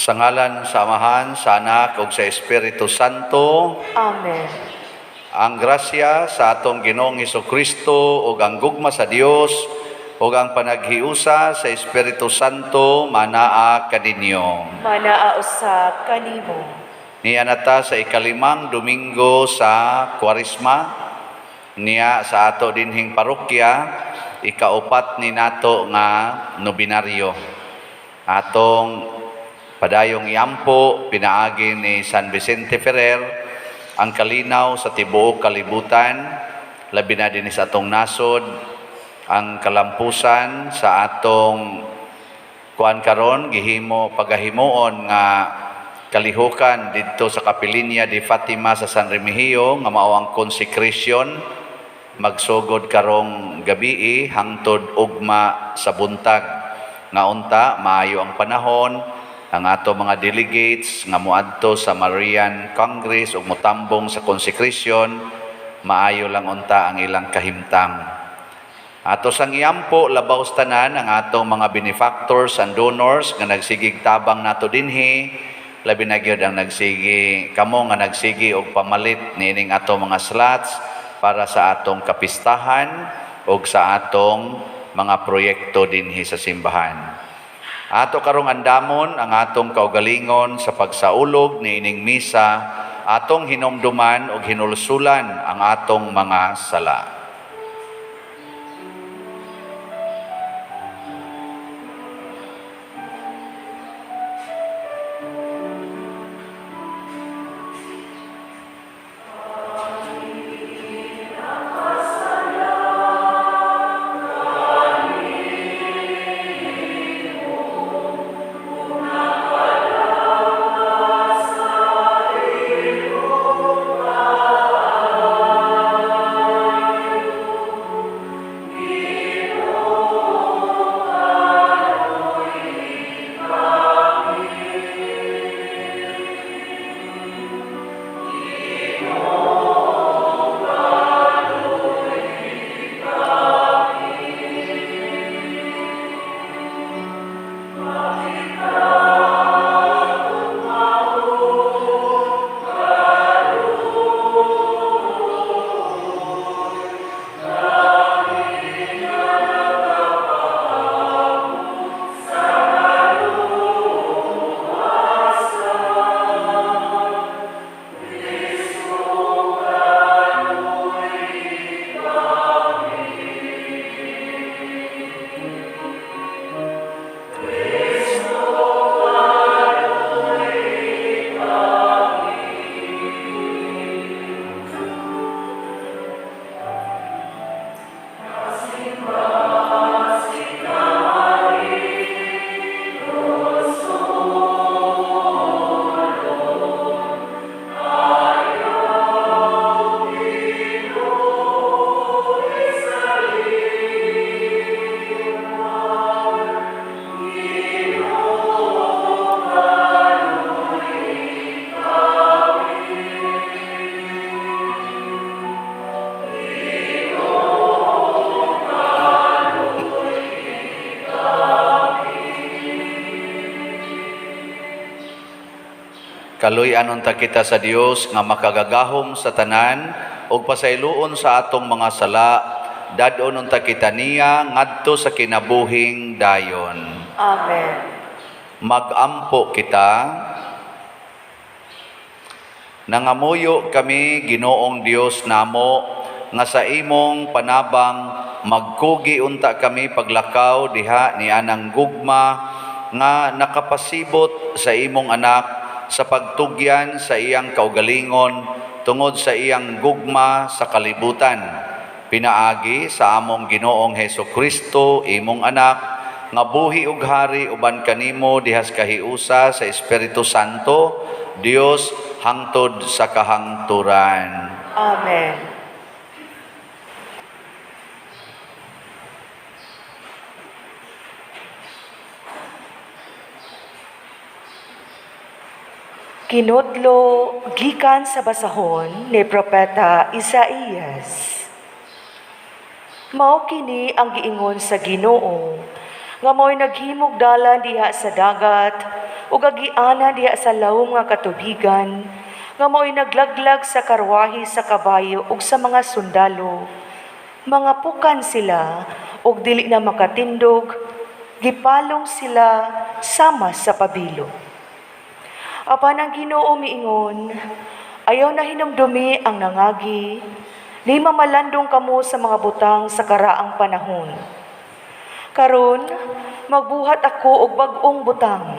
Sa ngalan sa Amahan, sa Anak ug sa Espiritu Santo. Amen. Ang grasya sa atong Ginoong Kristo ug ang gugma sa Dios ug ang panaghiusa sa Espiritu Santo manaa kaninyo. Manaa usab kanimo. Niya nata sa ikalimang Domingo sa Kwaresma, niya sa ato dinhing parokya, ikaupat ni nato nga nobinaryo. Atong padayong iampo, pinaagi ni San Vicente Ferrer, ang kalinaw sa tibuok kalibutan, labi na din sa atong nasod, ang kalampusan sa atong kuan karon gihimo pagahimuon nga kalihukan didto sa Kapilinya de Fatima sa San Remigio nga mao ang consecration magsugod karong gabii hangtod ugma sa buntag nga unta maayo ang panahon ang ato mga delegates nga moadto sa Marian Congress ug motambong sa consecration maayo lang unta ang ilang kahimtang. Ato sang iampo labaw sa tanan ang atong mga benefactors and donors nga nagsigig tabang nato dinhi, labi na gyud ang nagsigi kamo nga nagsigi og pamalit niining ato mga slots para sa atong kapistahan ug sa atong mga proyekto dinhi sa simbahan. Ato karong andamon ang atong kaugalingon sa pagsaulog niining misa, atong hinumduman ug hinulsulan ang atong mga sala. Kaluy-an unta kita sa Dios nga makagagahom sa tanan ug pasayloon sa atong mga sala, dad-on unta kita niya ngadto sa kinabuhing dayon. Amen. Magampo kita. Nangamuyo kami, Ginoong Dios namo, nga sa imong panabang magkugi unta kami paglakaw diha ni anang gugma nga nakapasibot sa imong anak sa pagtugyan sa iyang kaugalingon tungod sa iyang gugma sa kalibutan. Pinaagi sa among Ginoong Heso Kristo, imong anak, nga buhi ug hari uban kanimo dihas kahiusa sa Espiritu Santo, Dios hangtod sa kahangturan. Amen. Kinutlo gikan sa basahon ni Propeta Isaías. Mao kini ang giingon sa Ginoo, nga mao'y naghimog dalan diha sa dagat ug agiana diha sa lawom nga katubigan, nga mao'y naglaglag sa karwahe sa kabayo ug sa mga sundalo. Mga pukan sila ug dili na makatindog, gipalong sila sama sa pabilo. Apan ang Ginoo miingon, "Ayaw na hinumdumi ang nangagi, ni mamalandong kamo sa mga butang sa karaang panahon. Karon magbuhat ako og bag-ong butang.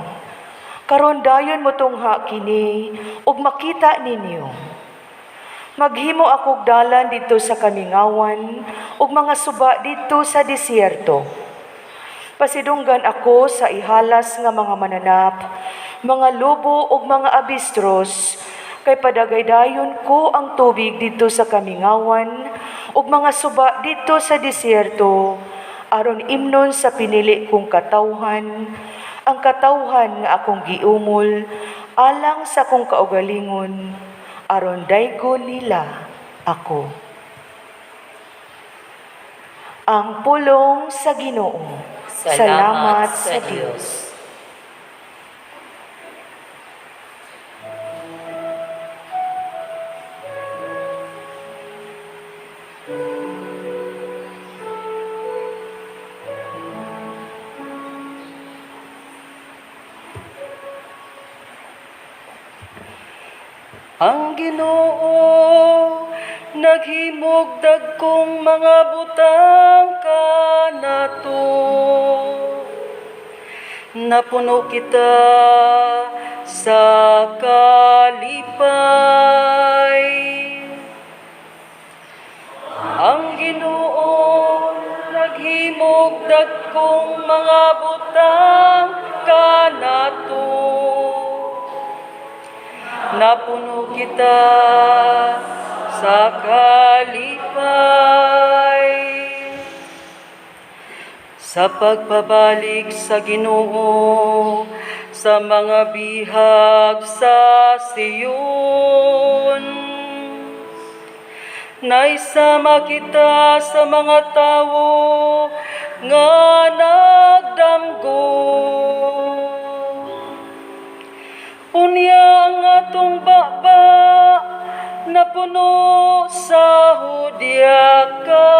Karon dayon motungha kini ug makita ninyo. Maghimo akog dalan didto sa kamingawan ug mga suba didto sa desierto. Pasidunggan ako sa ihalas nga mga mananap, mga lobo ug mga abistros, kay padagaydayon ko ang tubig didto sa kamingawan ug mga suba didto sa desierto, aron imnon sa pinili kong katawhan, ang katawhan nga akong giumol alang sa akong kaugalingon, aron daygon nila ako." Ang pulong sa Ginoo. Salamat sa Dios. Ang Ginoo naghimog dagkong mga butang kanato. Napuno kita sa kalipay. Ang Ginoo naghimog dagkong mga butang kanato. Napuno kita sa kalipay. Sa pagpabalik sa Ginoo sa mga bihag sa Sion, naisama kita sa mga tawo nga nagdamgo. Unya ang atong baba napuno sa hudyaka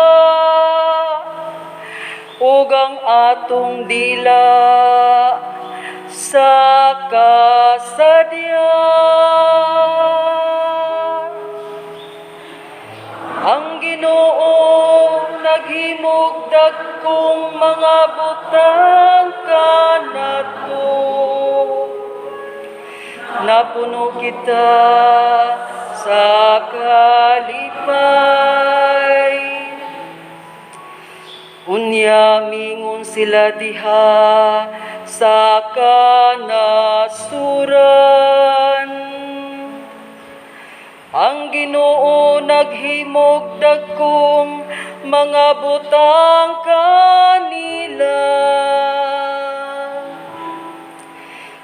ug ang atong dila sa kasadya. Ang Ginoo naghimog dagkong mga butang kanato. Napuno kita sa kalipay. Unya mingon sila diha sa kanasuran, "Ang Ginoo naghimog dagkong mga butang kanila."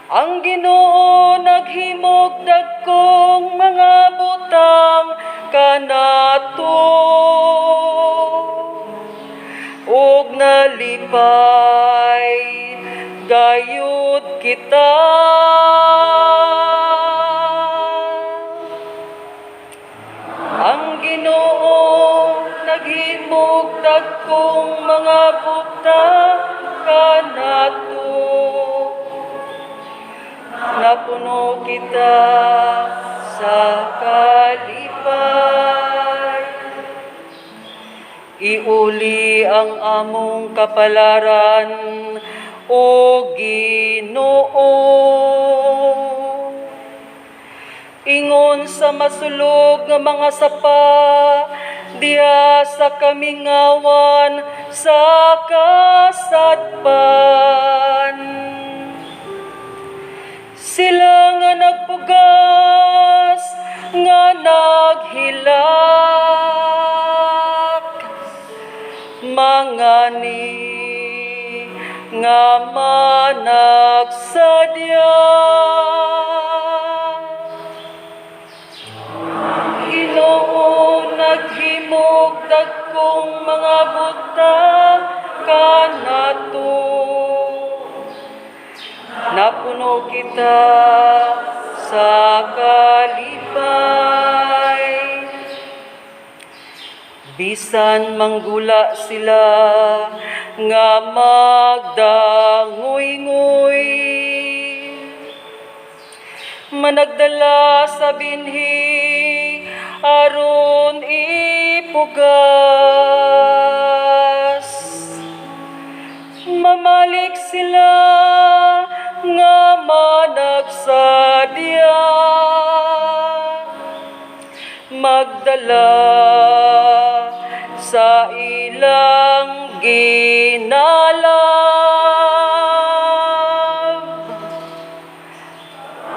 Ang Ginoo naghimog dagkong mga butang kanato ug nalipay gayud kita. Ang Ginoo naghimog dagkong mga butang kanato. Napuno kita sa kalipay. Iuli ang among kapalaran, O Ginoo, ingon sa masulog nga mga sapa diha sa kamingawan sa kasadpan. Sila nga nagpugas nga naghilak, mangani nga managsadya. Ginoo naghimog dagkong mga butang kanato. Napuno kita kita sa kalipay. Bisan manggula sila nga magdangoy-ngoy, managdala sa binhi aron ipugas. Mamalik sila nga managsadya, magdala sa ilang ginalab.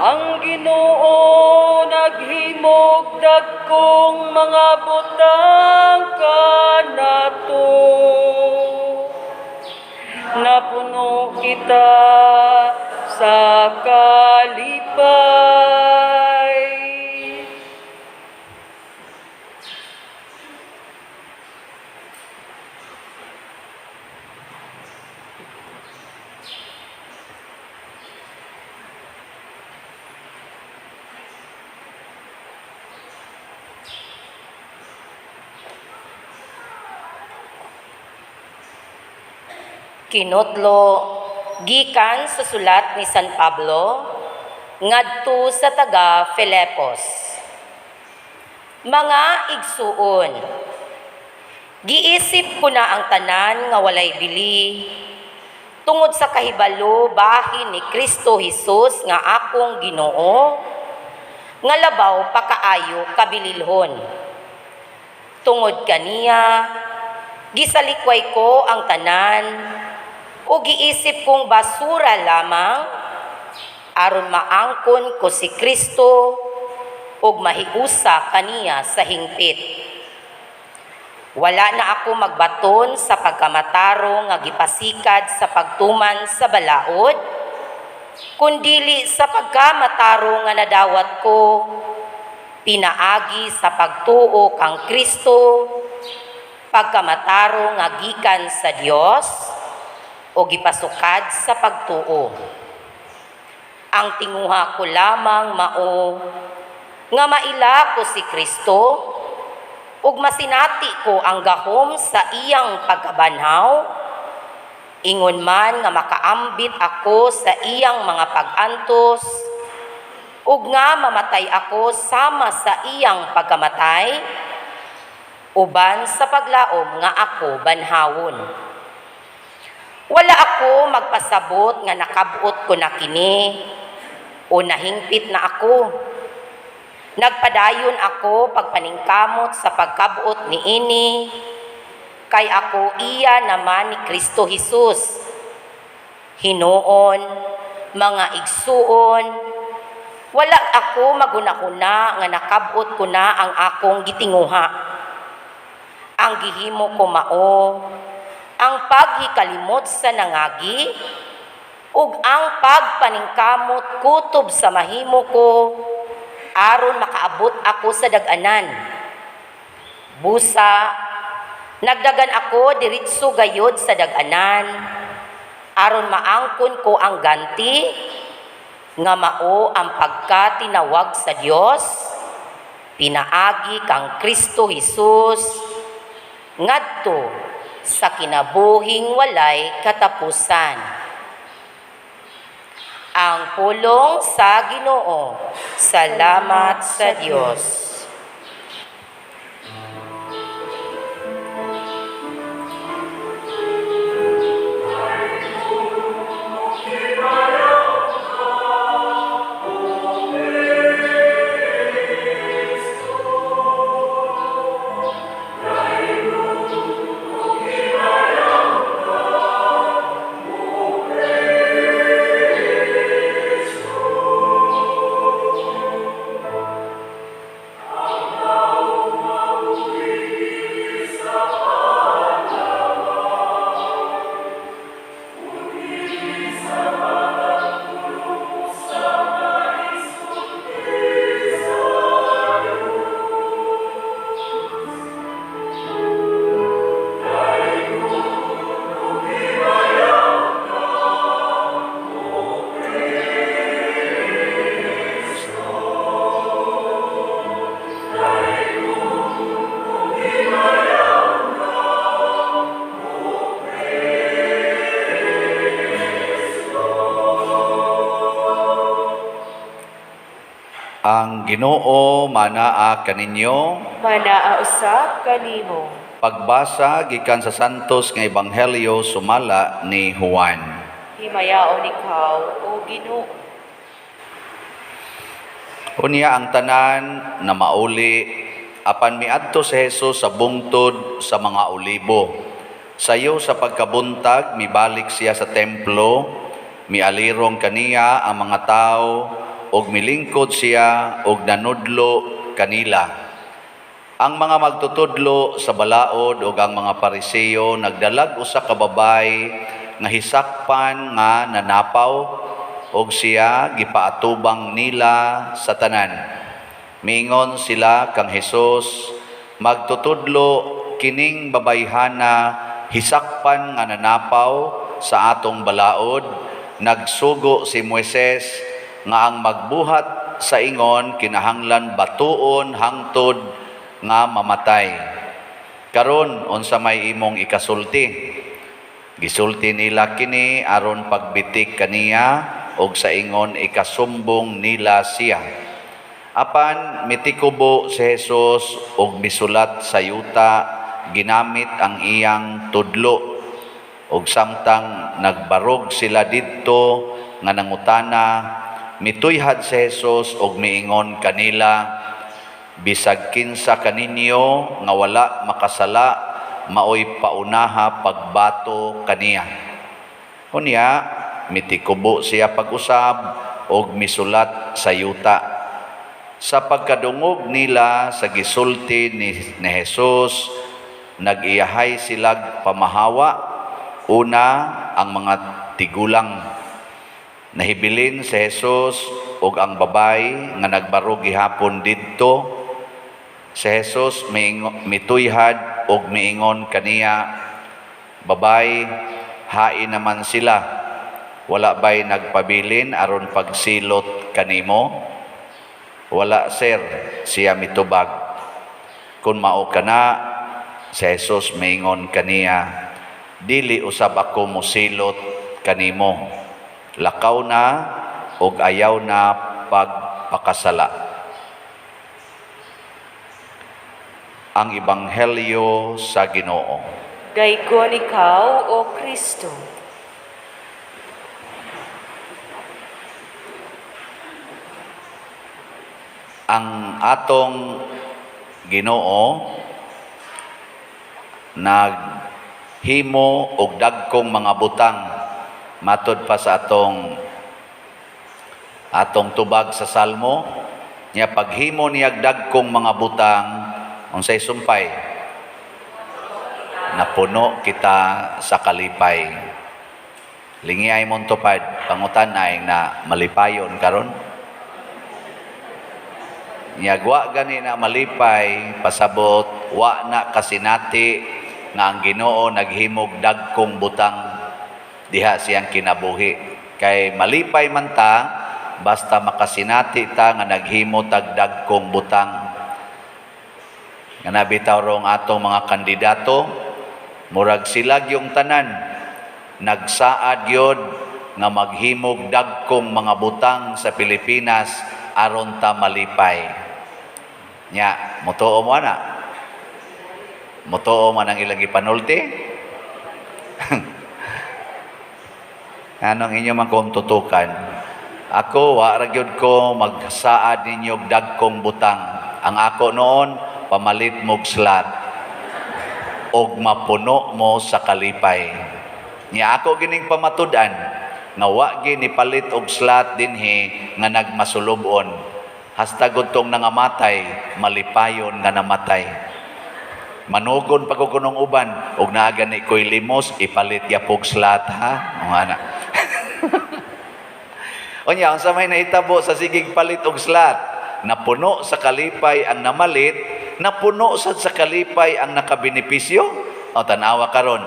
Ang Ginoo naghimog dagkong mga butang kanato. Napuno kita sa kalipay. Kinotlo gikan sa sulat ni San Pablo ngadto sa taga Filipos. Mga igsuon, giisip ko na ang tanan nga walay bili tungod sa kahibalo bahin ni Kristo Hesus nga akong Ginoo, nga labaw pakaayo kabililhon. Tungod kaniya, gisalikway ko ang tanan o giisip kong basura lamang aron maangkon ko si Kristo ug mahiusa kaniya sa hingpit. Wala na ako magbaton sa pagkamatarong nga gipasikad sa pagtuman sa balaod, kundili sa pagkamatarong nga nadawat ko pinaagi sa pagtuo kang Kristo, pagkamatarong nga gikan sa Dios o gipasukad sa pagtuo. Ang tinguha ko lamang mao nga maila ko si Kristo ug masinati ko ang gahom sa iyang pagkabanhaw, ingon man nga makaambit ako sa iyang mga pag-antos ug nga mamatay ako sama sa iyang pagkamatay, uban sa paglaom nga ako banhawon. Wala ako magpasabot nga nakabuot ko na kini o nahingpit na ako. Nagpadayon ako pagpaningkamot sa pagkabuot niini, kay ako iya naman ni Kristo Hesus. Hinuon, mga igsuon, wala ako magunahuna nga nakabot ko na ang akong gitinguha. Ang gihimo ko mao ang paghikalimot sa nangagi ug ang pagpaningkamot kutob sa mahimo ko aron makaabot ako sa dag-anan. Busa, nagdagan ako diretso gayod sa dag-anan aron maangkon ko ang ganti nga mao ang pagkatinawag sa Dios pinaagi kang Kristo Hesus ngadto sa kinabuhing walay katapusan. Ang pulong sa Ginoo. Salamat sa Dios. Ang Ginoo manaa kaninyo. Manaa usab kanimo. Pagbasa gikan sa Santos nga Ebanghelyo sumala ni Juan. Himayaon ikaw, o Ginoo. Unya ang tanan na mauli apan miadto si Jesus sa bungtod sa mga olibo. Sayo sa pagkabuntag mibalik siya sa templo, mialirong kaniya ang mga tao ug milingkod siya og nanudlo kanila. Ang mga magtutudlo sa balaod ug ang mga Pariseo nagdalag usa ka babay nga hisakpan nga nanapaw ug siya gipaatubang nila sa tanan. Miingon sila kang Hesus, magtutudlo, kining babayhana hisakpan nga nanapaw sa atong balaod. Nagsugo si Moises nga ang magbuhat sa ingon kinahanglan batuon hangtod nga mamatay. Karon unsa may imong ikasulti? Gisulti nila kini aron pagbitik kaniya og sa ingon ikasumbong nila siya. Apan mitikubo si Jesus og misulat sa yuta ginamit ang iyang tudlo. Og samtang nagbarog sila didto nga nangutana, mituyhad si Jesus og miingon kanila, bisag kinsa kaninyo nga wala makasala, maoy paunaha pagbato kaniya. Unya mitikubo siya pag-usab og misulat sa yuta. Sa pagkadungog nila sa gisulti ni Jesus, nag-iyahay silag pamahawa. Una ang mga tigulang. Nahibilin si Jesus ug ang babay nga nagbarog gihapon didto. Si Jesus mituyhad ug miingon kaniya, babay, hain naman sila. Wala ba'y nagpabilin aron pagsilot kanimo? Wala, sir, siya mitubag. Kung mao ka na, si Jesus miingon kaniya, dili usab ako mosilot kanimo. Lakaw na og ayaw na pagpakasala. Ang Ebanghelyo sa Ginoo. Daygon ikaw, O Kristo. Ang atong Ginoo naghimo og dagkong mga butang matod pa sa atong tubag sa Salmo. Nya paghimo niya dagkong mga butang, unsay sumpay? Napuno kita sa kalipay. Lingi ay mong tupad, pangutan ay na malipayon karon. Nya wa gani na malipay, pasabot wa na kasinati nga ang Ginoo naghimog dagkong butang diha siyang kinabuhi. Kay malipay man ta basta makasinati ta nga naghimo tag dagkong butang. Nga nabitaw rong atong mga kandidato, murag sila yung tanan nagsaad gyud nga maghimog dagkong mga butang sa Pilipinas aron ta malipay. Nya, mutuo mo ana? Mutuo man ang ilang gipanulti? Anong inyo man kung tutukan? Ako, wa ra gyud ko magsaad ninyo og dagkong butang. Ang ako noon, pamalit mog slat og mapuno mo sa kalipay. Nya ako gining pamatud-an nga wa gini palit og slat dinhi nga nagmasulubon. Hasta gudtong nangamatay, malipayon nga namatay. Manugon pa ko kunong uban og naa gani koy limos, ipalit yapog slat ha. O ana. Unya unsa may nahitabo sa sigig palit og slat? Napuno sa kalipay ang namalit, napuno sad sa kalipay ang nakabenepisyo. O tan-awa karon,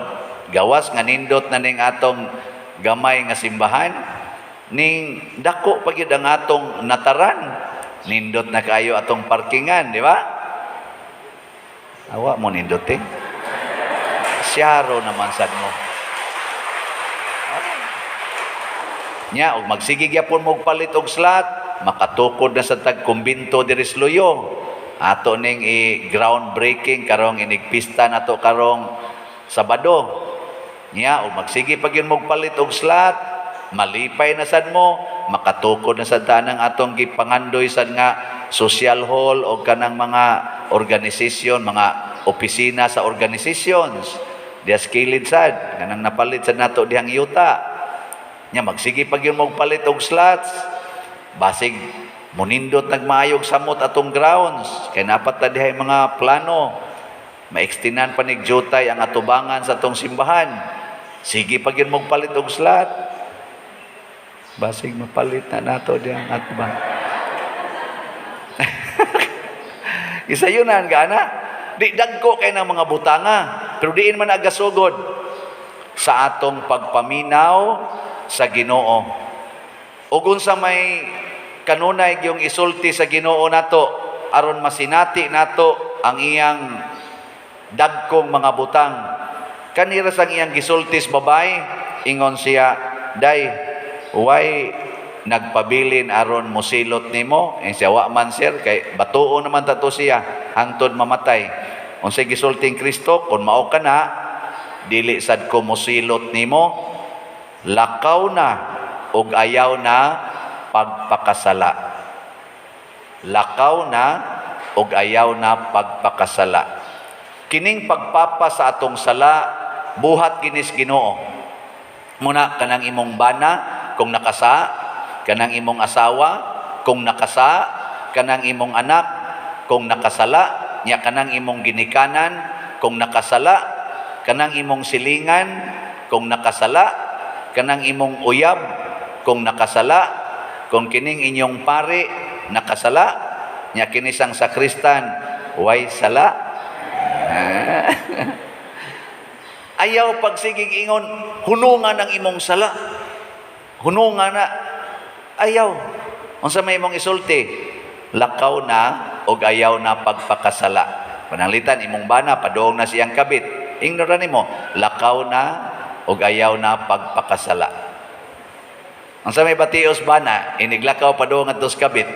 gawas nga nindot na ning atong gamay nga simbahan, ning dako pa gyud ang atong nataran. Nindot na kaayo atong parkingan, di ba? Awa mo nindot eh. Siyaro naman sad mo. Nya og magsige gyapon mo og palit og slot, makatukod na sa tag kumbinto diri sa Luyo. Ato ning i groundbreaking karong inigpista nato karong Sabado. Nya og magsige pa gyud mo og palit og slot, malipay na sad mo, makatukod na sad tanang atong gipangandoy sad nga social hall o kanang mga organisasyon, mga opisina sa organizations. Dias kilid sad, kanang napalit sad nato dihang yuta. Nya magsige pa gyud mo og palit og slots, basig munindot nagmaayog samot atong grounds kay napat ta dihay mga plano. Maekstinan pa nig jutay ang atubangan sa atong simbahan. Sige pa gyud mo og palit og slot. Basig mapalit na nato diyang atubang. Isayunan gana. Di dagko kay ng mga butanga, pero diin man agasugod sa atong pagpaminaw sa Ginoo. Ug unsa may kanunay gyung isulti sa Ginoo nato aron masinati nato ang iyang dagkong mga butang. Kanira sang iyang gisulti sa babay, ingon siya, "Day, way nagpabilin aron mosilot nimo?" Eh, siya, "Wa man, sir, kay batuo naman tato siya hangtod mamatay." Unsay gisulti Kristo? "Kon mao ka na, dili sad ko mosilot nimo, lakaw na ug ayaw na pagpakasala." Lakaw na ug ayaw na pagpakasala. Kining pagpapa sa atong sala, buhat ginis Ginoo. Muna kanang imong bana kung nakasa, kanang imong asawa kung nakasa, kanang imong anak kung nakasala, nya kanang imong ginikanan kung nakasala, kanang imong silingan kung nakasala, kanang imong uyab kung nakasala, kung kining inyong pare nakasala, nya kini sang sakristan way sala. Ayaw pagsigig ingon, "Hunungan ang imong sala. Hunungan na." Ayaw. Unsa may imong isulti? Lakaw na og ayaw na pagpakasala. Pananglitan imong bana padung na siyang kabit. Ingnon nimo, "Lakaw na og ayaw na pagpakasala." Unsa may batios bana, iniglakaw padung adto sa kabit.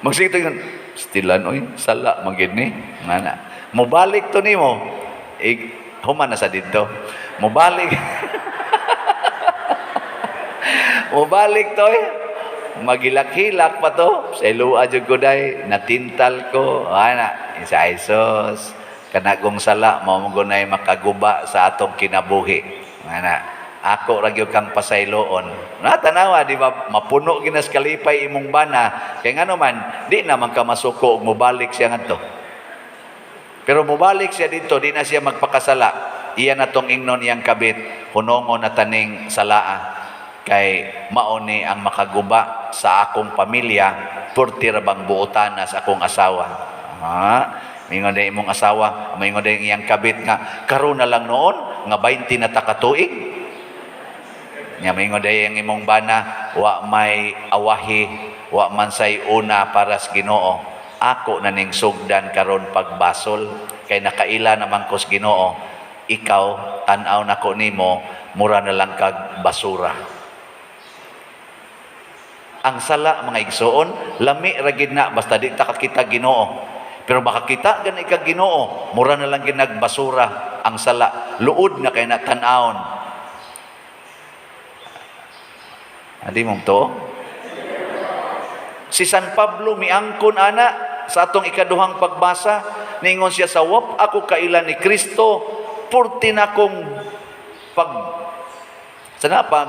Magsige ingon, "Stilan oy, sala man gid ni." Ngana. Mobalik to nimo. Human na sa didto. Mobalik. Mobalik to eh. Magilak-hilak pa to. Sa ilua jud ko day, natintal ko. Ana, sa Isos. Kanagong sala mao mo gunay makaguba sa atong kinabuhi. Ana, ako ra gyud kang pasayloon. Na tanawa di ba mapuno ginas kalipay imong bana kay ngano man di naman ka masuko og mobalik siya ngadto. Pero mobalik siya didto, di na siya magpakasala. Iya na tong ingnon iyang kabit, "Hunongon na taning salaa kay mao ni ang makaguba sa akong pamilya, purti ra bang buotana sa akong asawa." Ha? Mingon day imong asawa, mingon day iyang kabit nga karon na lang noon nga 20 na ta ka tuig. Nya mingon day ang imong bana, "Wa may awahi, wa man say una para sa Ginoo. Ako na ning sugdan karon pagbasol kay nakaila naman ko sa Ginoo. Ikaw tan-aw nako nimo, mura na lang kag basura." Ang sala, mga igsoon, lami ra gid na basta di ta kakita Ginoo. Pero makakita gani kag Ginoo, mura na lang ginagbasura ang sala. Luod na kay na tan-awon. Adi mong to? Si San Pablo miangkon ana sa atong ikaduhang pagbasa, ningon siya, "Sa wap ako kaila ni Kristo, purti na kong pag sana pag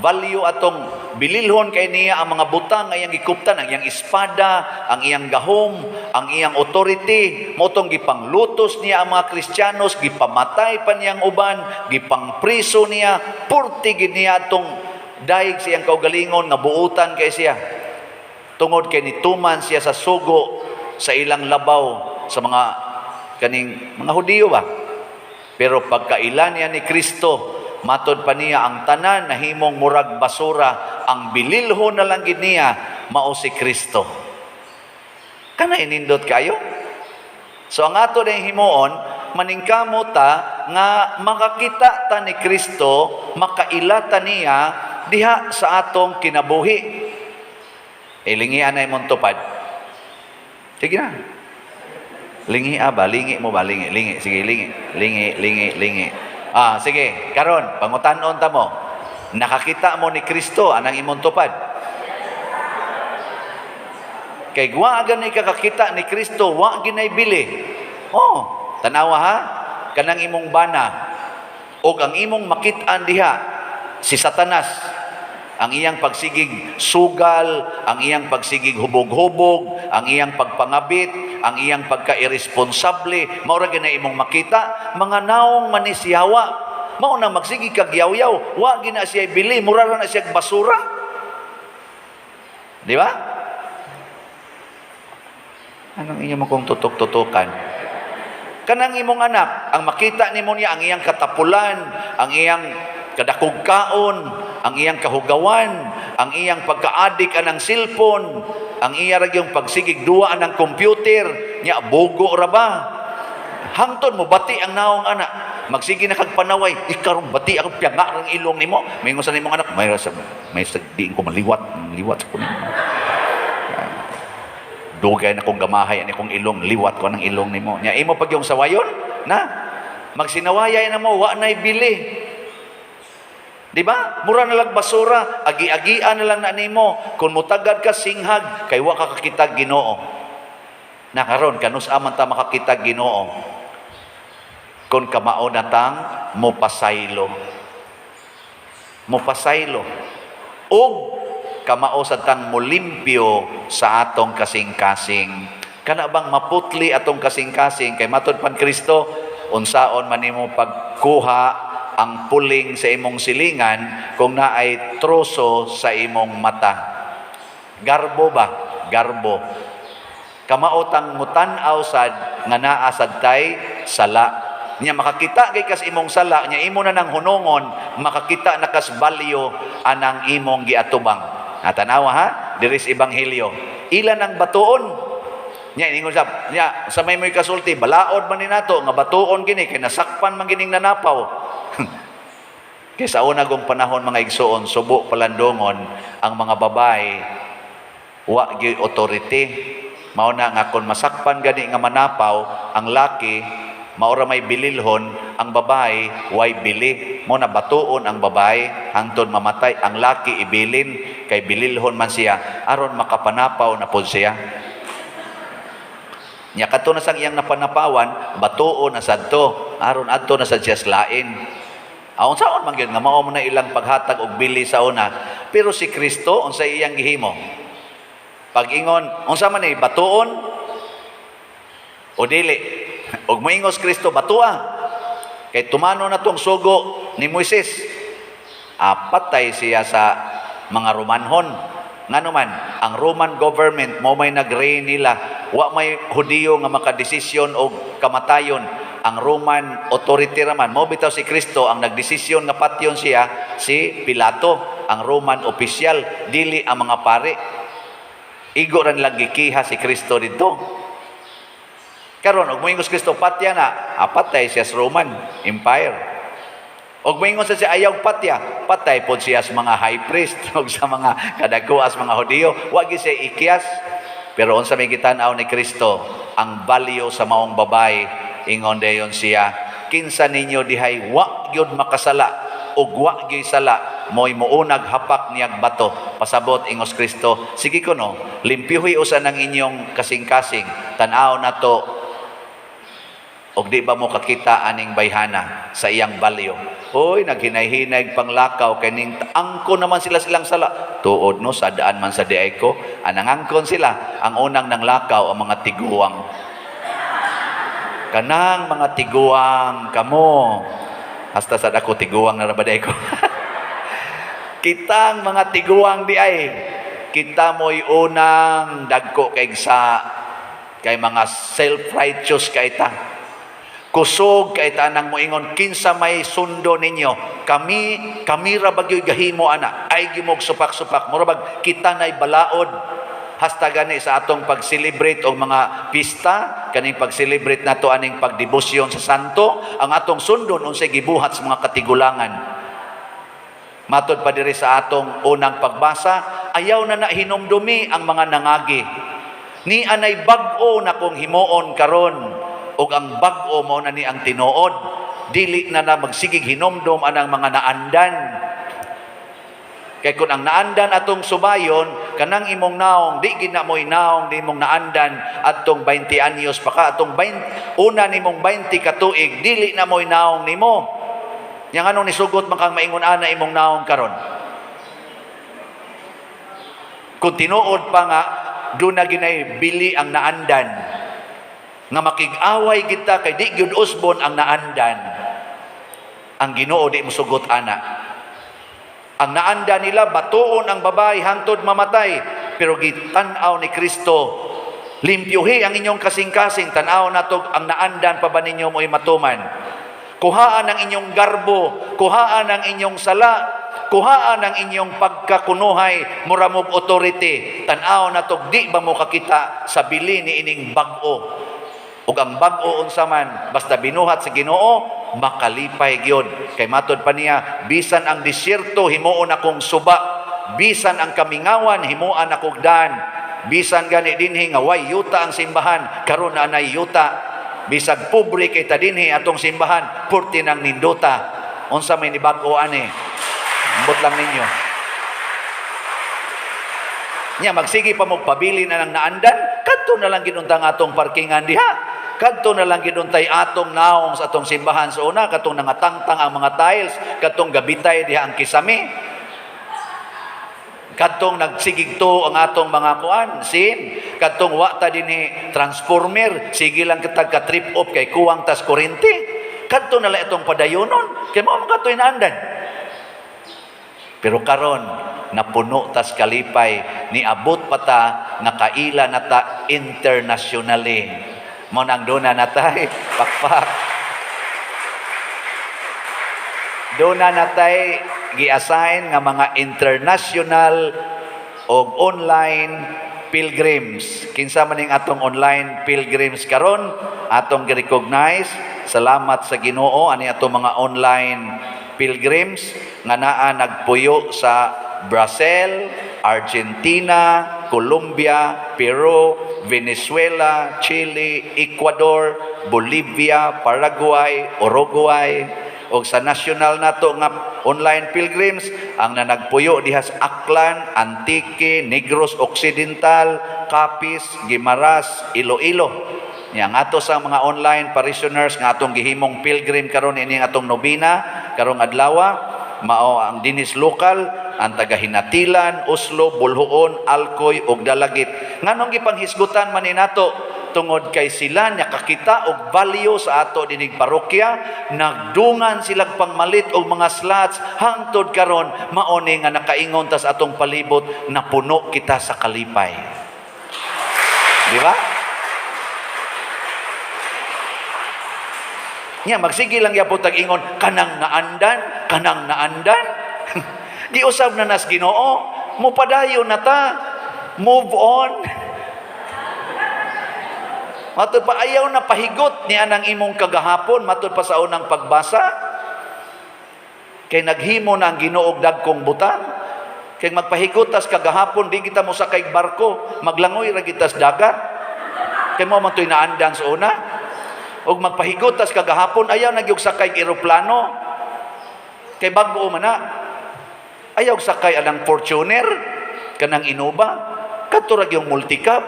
value atong bililhon kay niya ang mga butang nga iyang gikuptan, ang iyang espada, ang iyang gahom, ang iyang authority, motong gipanglutos niya ang mga Kristiyanos, gipamatay pa niyang uban, gipangpriso niya, purti gid niya atong daig sa iyang kaugalingon nga buutan kay siya. Tungod kay nituman siya sa sugo sa ilang labaw sa mga kaning mga Hudiyo ba. Pero pagkailan niya ni Kristo, matod pa niya ang tanan nahimong murag basura, ang bililho na lang gid niya mao si Kristo." Kana inindot kayo? So ang ato na himuon, maningkamot ta nga makakita ta ni Kristo, makaila ta niya diha sa atong kinabuhi. Ilingian na imong tupad. Sige na. Lingi ba? Lingi mo ba? Lingi, lingi. Sige, lingi. Lingi, lingi, lingi. Ah, sige. Karon, pangutan-on ta mo. Nakakita mo ni Kristo anang imong tupad? Kay wa gani kakakita ni Kristo, wa ginay bili. Oh, tanawa ha, kanang imong bana og ang imong makit-an diha si Satanas, ang iyang pagsigig sugal, ang iyang pagsigig hubog-hubog, ang iyang pagpangabit, ang iyang pagka-irresponsable, mao ra gyud imong makita, mga naong man ni si Hawa. Mao na magsigig kag yaw-yaw, wa gina siya bili, mura ra na siya basura. Di ba? Anong inyo mo kong tutok-tutukan? Kanang imong anak, ang makita nimo niya ang iyang katapulan, ang iyang kadakog kaon, ang iyang kahugawan, ang iyang pagka-addict anang cellphone, ang iya ra yung pagsigig duwa anang computer, nya bogo ra ba? Hangtod mo bati ang naong anak. Magsige na kag panaway, ikaw bati ako piyanga rang ilong nimo. Maingon sa nimong anak, may sa may sa diin ko maliwat, liwat sa kuno. Dugay na kong gamahay ani kong ilong, liwat ko ng ilong nimo. Nya imo pag yung sawayon, na magsinawayay na mo, wa nay bili. Di ba? Mura na lang basura, agi-agian na lang na nimo. Kung mutagad ka singhag, kay wa ka kakita Ginoo. Na karon kanus man ta makakita Ginoo? Kung kamao na tang mopasaylo. Mopasaylo. Og kamao sa tang molimpyo sa atong kasing-kasing. Kana bang maputli atong kasing-kasing kay matud pan Kristo, unsaon man nimo pagkuha ang puling sa imong silingan kung naay troso sa imong mata? Garbo ba? Garbo. Kamao tang mutan-aw sad nga naa sad tay sala. Nya makakita kay kas imong sala, nya imo na nang hunungon, makakita na kas balyo anang imong giatubang. Natanawa ha? Diri sa ebanghelyo. Ilan ang batuon? Nya ingon sa nya sa may mo'y kasulti, balaod man ni nato nga batuon kini kay nasakpan man kining nanapaw. Kay sa una gong panahon, mga igsoon, subo palandongon, ang mga babae wa gyud authority. Mao na nga kon masakpan gani nga manapaw ang laki, mao ra may bililhon, ang babae way bili. Mao na batuon ang babae hangtod mamatay, ang laki ibilin kay bililhon man siya aron makapanapaw na pod siya. Nya kadto na sang iyang napanapawan, batuon na sadto aron adto na sad siya lain. Aon saon man gyud nga mao mo na ilang paghatag og bili sa una. Pero si Kristo, unsa iyang gihimo? Pag-ingon, unsa man ni batuon o dili? Og moingos Kristo, batua. Kay tumano na tong sugo ni Moises. Patay siya sa mga Romanhon. Ngano man, ang Roman government mo may nag-reign nila. Wa may Hudiyo nga makadesisyon og kamatayon. Ang Roman authority raman. Mo bitaw si Kristo ang nagdesisyon nga patyon siya si Pilato, ang Roman official, dili ang mga pare. Igo ra nilang gikiha si Kristo didto. Karon og moingos Kristo patya na, patay siya sa Roman Empire. Og moingon sa siya ayaw patya, patay pod siya sa mga high priest og sa mga kadakuas mga Hudiyo. Wa gyud siya ikyas. Pero unsa may gitan-aw ni Kristo ang value sa maong babae, ingon dayon siya, kinsa ninyo dihay wa gyud makasala ug wa gyud sala, mo'y muunag hapak niyag bato. Pasabot ingos Kristo, sige kuno, limpyuhi usa ng inyong kasing-kasing, tan-aw na to og di ba mo kakita aning bayhana sa iyang balyo? Hoy, naghinay-hinay panglakaw kay ning angkon naman sila silang sala. Tuod no, sadaan man sa diay ko, anang angkon sila. Ang unang nanglakaw ang mga tiguang. Kanang mga tiguang kamo. Hasta sad ako tiguang na ra ba diay ko. Kitang mga tiguang di ay kita mo'y unang dagko kay sa kay mga self-righteous kay ta. Kusog kay tanang moingon kinsa may sundo ninyo. Kami kami ra bagyoy gahimo ana. Ay gimog supak-supak. Mura bag kita nay balaod. Hasta gani sa atong pag-celebrate og mga pista, kaning pag-celebrate nato aning pagdebosyon sa santo, ang atong sundon unsay gibuhat sa mga katigulangan. Matod pa diri sa atong unang pagbasa, ayaw na na hinumdumi ang mga nangagi. Ni anay bag-o na kong himuon karon, ug ang bag-o mao na ni ang tinuod. Dili na na magsigig hinumdum anang mga naandan. Kay kung ang naandan atong subayon, kanang imong naong, di gid na mo'y naong di imong naandan atong 20 anyos pa ka, atong 20, una nimong 20 katuig, dili na mo'y naong nimo. Yang anong nisugot man kang maingon ana imong naong karon? Kung tinuod pa nga, doon na ginay bili ang naandan. Nga makig-away kita kay di gyud usbon ang naandan. Ang Ginoo di mosugot ana. Ang naanda nila, batuon ang babae hangtod mamatay. Pero gitan-aw ni Kristo, limpyuhi ang inyong kasing-kasing, tan-aw nato ang naandan pa ba ninyo mo'y matuman. Kuhaan ang inyong garbo, kuhaan ang inyong sala, kuhaan ang inyong pagkakunuhay, muramog authority. Tan-aw nato, di ba mo kakita sa bili ni ining bag-o. Ug ang bag-o unsa man, basta binuhat sa Ginoo, makalipay gyud. Kay matod pa niya, bisan ang disyerto himuon akong suba, bisan ang kamingawan himuan akong daan, bisan gani dinhi nga way yuta ang simbahan, karon na anay yuta. Bisag pobre kay ta dinhi atong simbahan, purti nang nindota. Unsa may nibag-o ani? Ambot lang ninyo. Nya magsige pa mo pabili na ng naandan, kadto na lang ginunta ang atong parkingan diha. Kadto na lang ginuntay atong naong sa atong simbahan sa una, katong nangatangtang ang mga tiles, katong gabitay diha ang kisame. Kadtong nagsigigto ang atong mga kuan, sin, kadtong wa ta dinhi transformer, sige lang kitag ka trip off kay kuwang tas kuryente. Kadto na lang itong padayonon, kay mao man kadto'y naandan. Pero karon napuno tas kalipay, niabot pa ta nga kaila na ta internationally. Mo nang duna natay pakpak. Duna natay gi-assign nga mga international og online pilgrims. Kinsa man ning atong online pilgrims karon, atong gi-recognize. Salamat sa Ginoo ani atong mga online pilgrims nga naa nagpuyo sa Brazil, Argentina, Colombia, Peru, Venezuela, Chile, Ecuador, Bolivia, Paraguay, Uruguay, og sa national nato nga online pilgrims ang nanagpuyo diha sa Aklan, Antique, Negros Occidental, Capiz, Guimaras, Iloilo. Nya ang ato sa mga online parishioners nga atong gihimong pilgrim karon ini atong nobina karong adlaw, mao ang dinis lokal ang taga Hinatilan, Oslo, Boljoon, Alcoy ug Dalagit. Nganong gipanghisgutan man ni nato? Tungod kay sila nakakita og value sa ato dinig parokya, nagdungan silag pangmalit og mga slots hangtod karon mao ni nga nakaingon tas atong palibot napuno kita sa kalipay. Di ba? Nya magsige lang gyapon tag ingon kanang naandan, kanang naandan. Giusab na nas Ginoo, mopadayon na ta. Move on. Matud pa ayaw na pahigot ni anang imong kagahapon, matud pa sa unang pagbasa. Kay naghimo na ang Ginoo og dagkong butang. Kay magpahigot tas kagahapon, di kita mosakay barko, maglangoy ra kita sa dagat. Kay mo man to'y naandan sa una. Og magpahigot tas kagahapon, ayaw na gyud sakay eroplano. Kay bag-o man na. Ayaw sakay anang Fortuner, kanang Innova, kadto ra gyud multicab.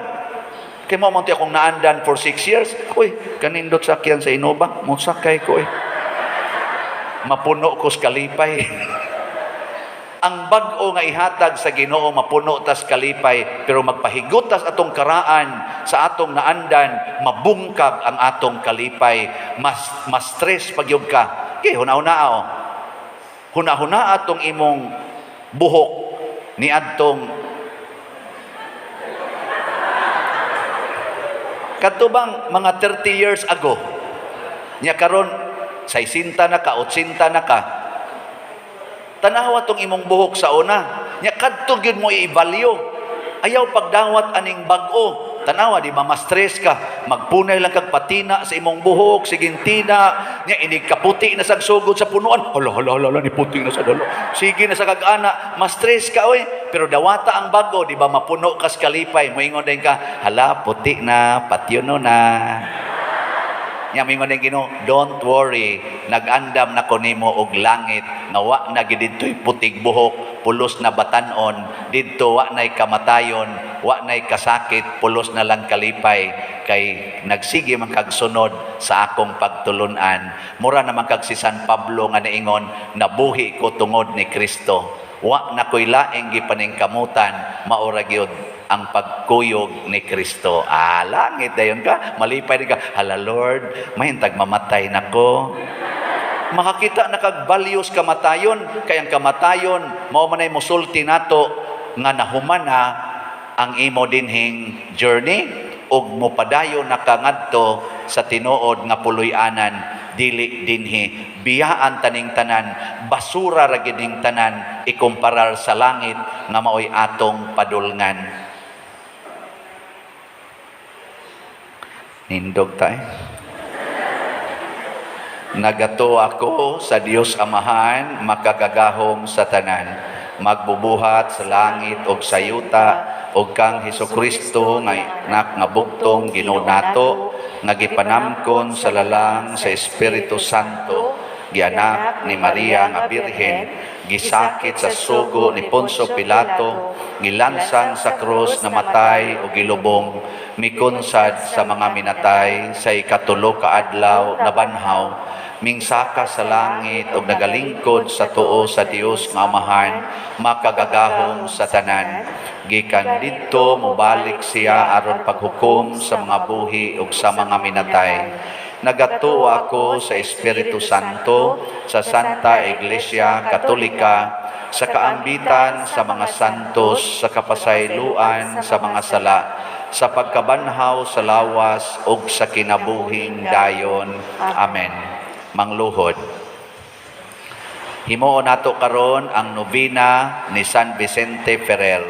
Kay mo man akong naandan for 6 years. Uy, kanindot sakyan sa Innova, mosakay ko eh. Mapuno ko sa kalipay. Ang bag-o nga ihatag sa Ginoo mapuno tas kalipay, pero magpahigot tas atong karaan sa atong naandan, mabungkag ang atong kalipay. Mas stress pagyud ka. Kay huna-huna o. Huna-huna atong imong buhok ni adtong kadto bang mga 30 years ago nya karon 60 na ka, 80 na ka, tanawa tong imong buhok sa una nya kadto gyud mo i-value. Ayaw pagdawat aning bag-o. Tanawa, di ba, ma-stress ka. Magpunay lang kag patina sa imong buhok, sigeng tina, nya inig kaputi na sa sugod sa punuan. Hala, hala, hala, hala, ni puti na sa dalo. Sige na sa kag-ana, ma-stress ka, oy. Pero dawata ang bag-o, di ba, mapuno kas kalipay. Moingon din ka, "Hala, puti na, patyono na." Nya mingon din Ginoo, "Don't worry, nag-andam na ko nimo og langit nga wa na gid didto'y putig buhok, pulos na batanon, didto wa nay kamatayon, wa nay kasakit, pulos na lang kalipay kay nagsige man kag sunod sa akong pagtulunan." Mura naman kag si San Pablo nga niingon, "Nabuhi ko tungod ni Kristo. Wa na ko'y laing gipaningkamutan, maora gyud ang pagkuyog ni Kristo." Ah, langit dayon ka, malipay din ka. "Hala Lord, mahintag mamatay nako." Makakita na kag values kamatayon, kay ang kamatayon mao man ay musulti nato nga nahuman na ang imo dinhing journey ug mopadayon na ka ngadto sa tinuod nga puloy-anan, dili dinhi. Biyaan taning tanan, basura ra gid ning tanan ikumparar sa langit nga maoy atong padulngan. Nindog ta eh. Nagatuo ako sa Dios Amahan, makagagahom sa tanan, magbubuhat sa langit ug sa yuta, ug kang Hesukristo nga anak nga bugtong Ginoo nato, nga gipanamkon sa lalang sa Espiritu Santo, gianak ni Maria nga Birhen, gisakit sa sugo ni Poncio Pilato, gilansang sa krus, namatay ug gilubong, mikunsad sa mga minatay, sa ikatulo ka adlaw nabanhaw, mingsaka sa langit ug nagalingkod sa tuo sa Dios nga Amahan, makagagahom sa tanan. Gikan didto mobalik siya aron paghukom sa mga buhi ug sa mga minatay. Nagatuo ako sa Espiritu Santo, sa Santa Iglesia Katolika, sa kaambitan sa mga santos, sa kapasayloan sa mga sala, sa pagkabanhaw sa lawas ug sa kinabuhing dayon. Amen. Mangluhod. Himuon nato karon ang nobena ni San Vicente Ferrer.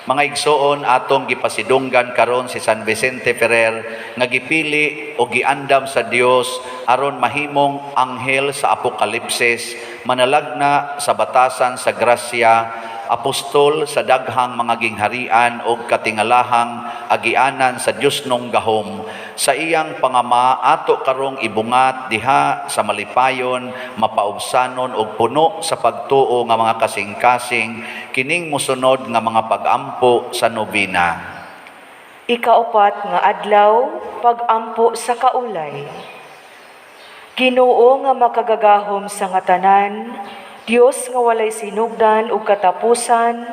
Mga igsoon, atong gipasidunggan karon si San Vicente Ferrer nga gipili o giandam sa Dios aron mahimong anghel sa Apokalipsis, manalagna sa batasan sa grasya, apostol sa daghang mga gingharian og katingalahang agianan sa Diosnong gahom. Sa iyang pangama, ato karong ibungat diha sa malipayon, mapaubsanon og puno sa pagtuo nga mga kasing-kasing kining mosunod nga mga pag-ampo sa nobena. Ikaupat nga adlaw, pag-ampo sa kaulay. Ginoo nga makagagahom sa nga tanan, Dios nga walay sinugdan ug katapusan,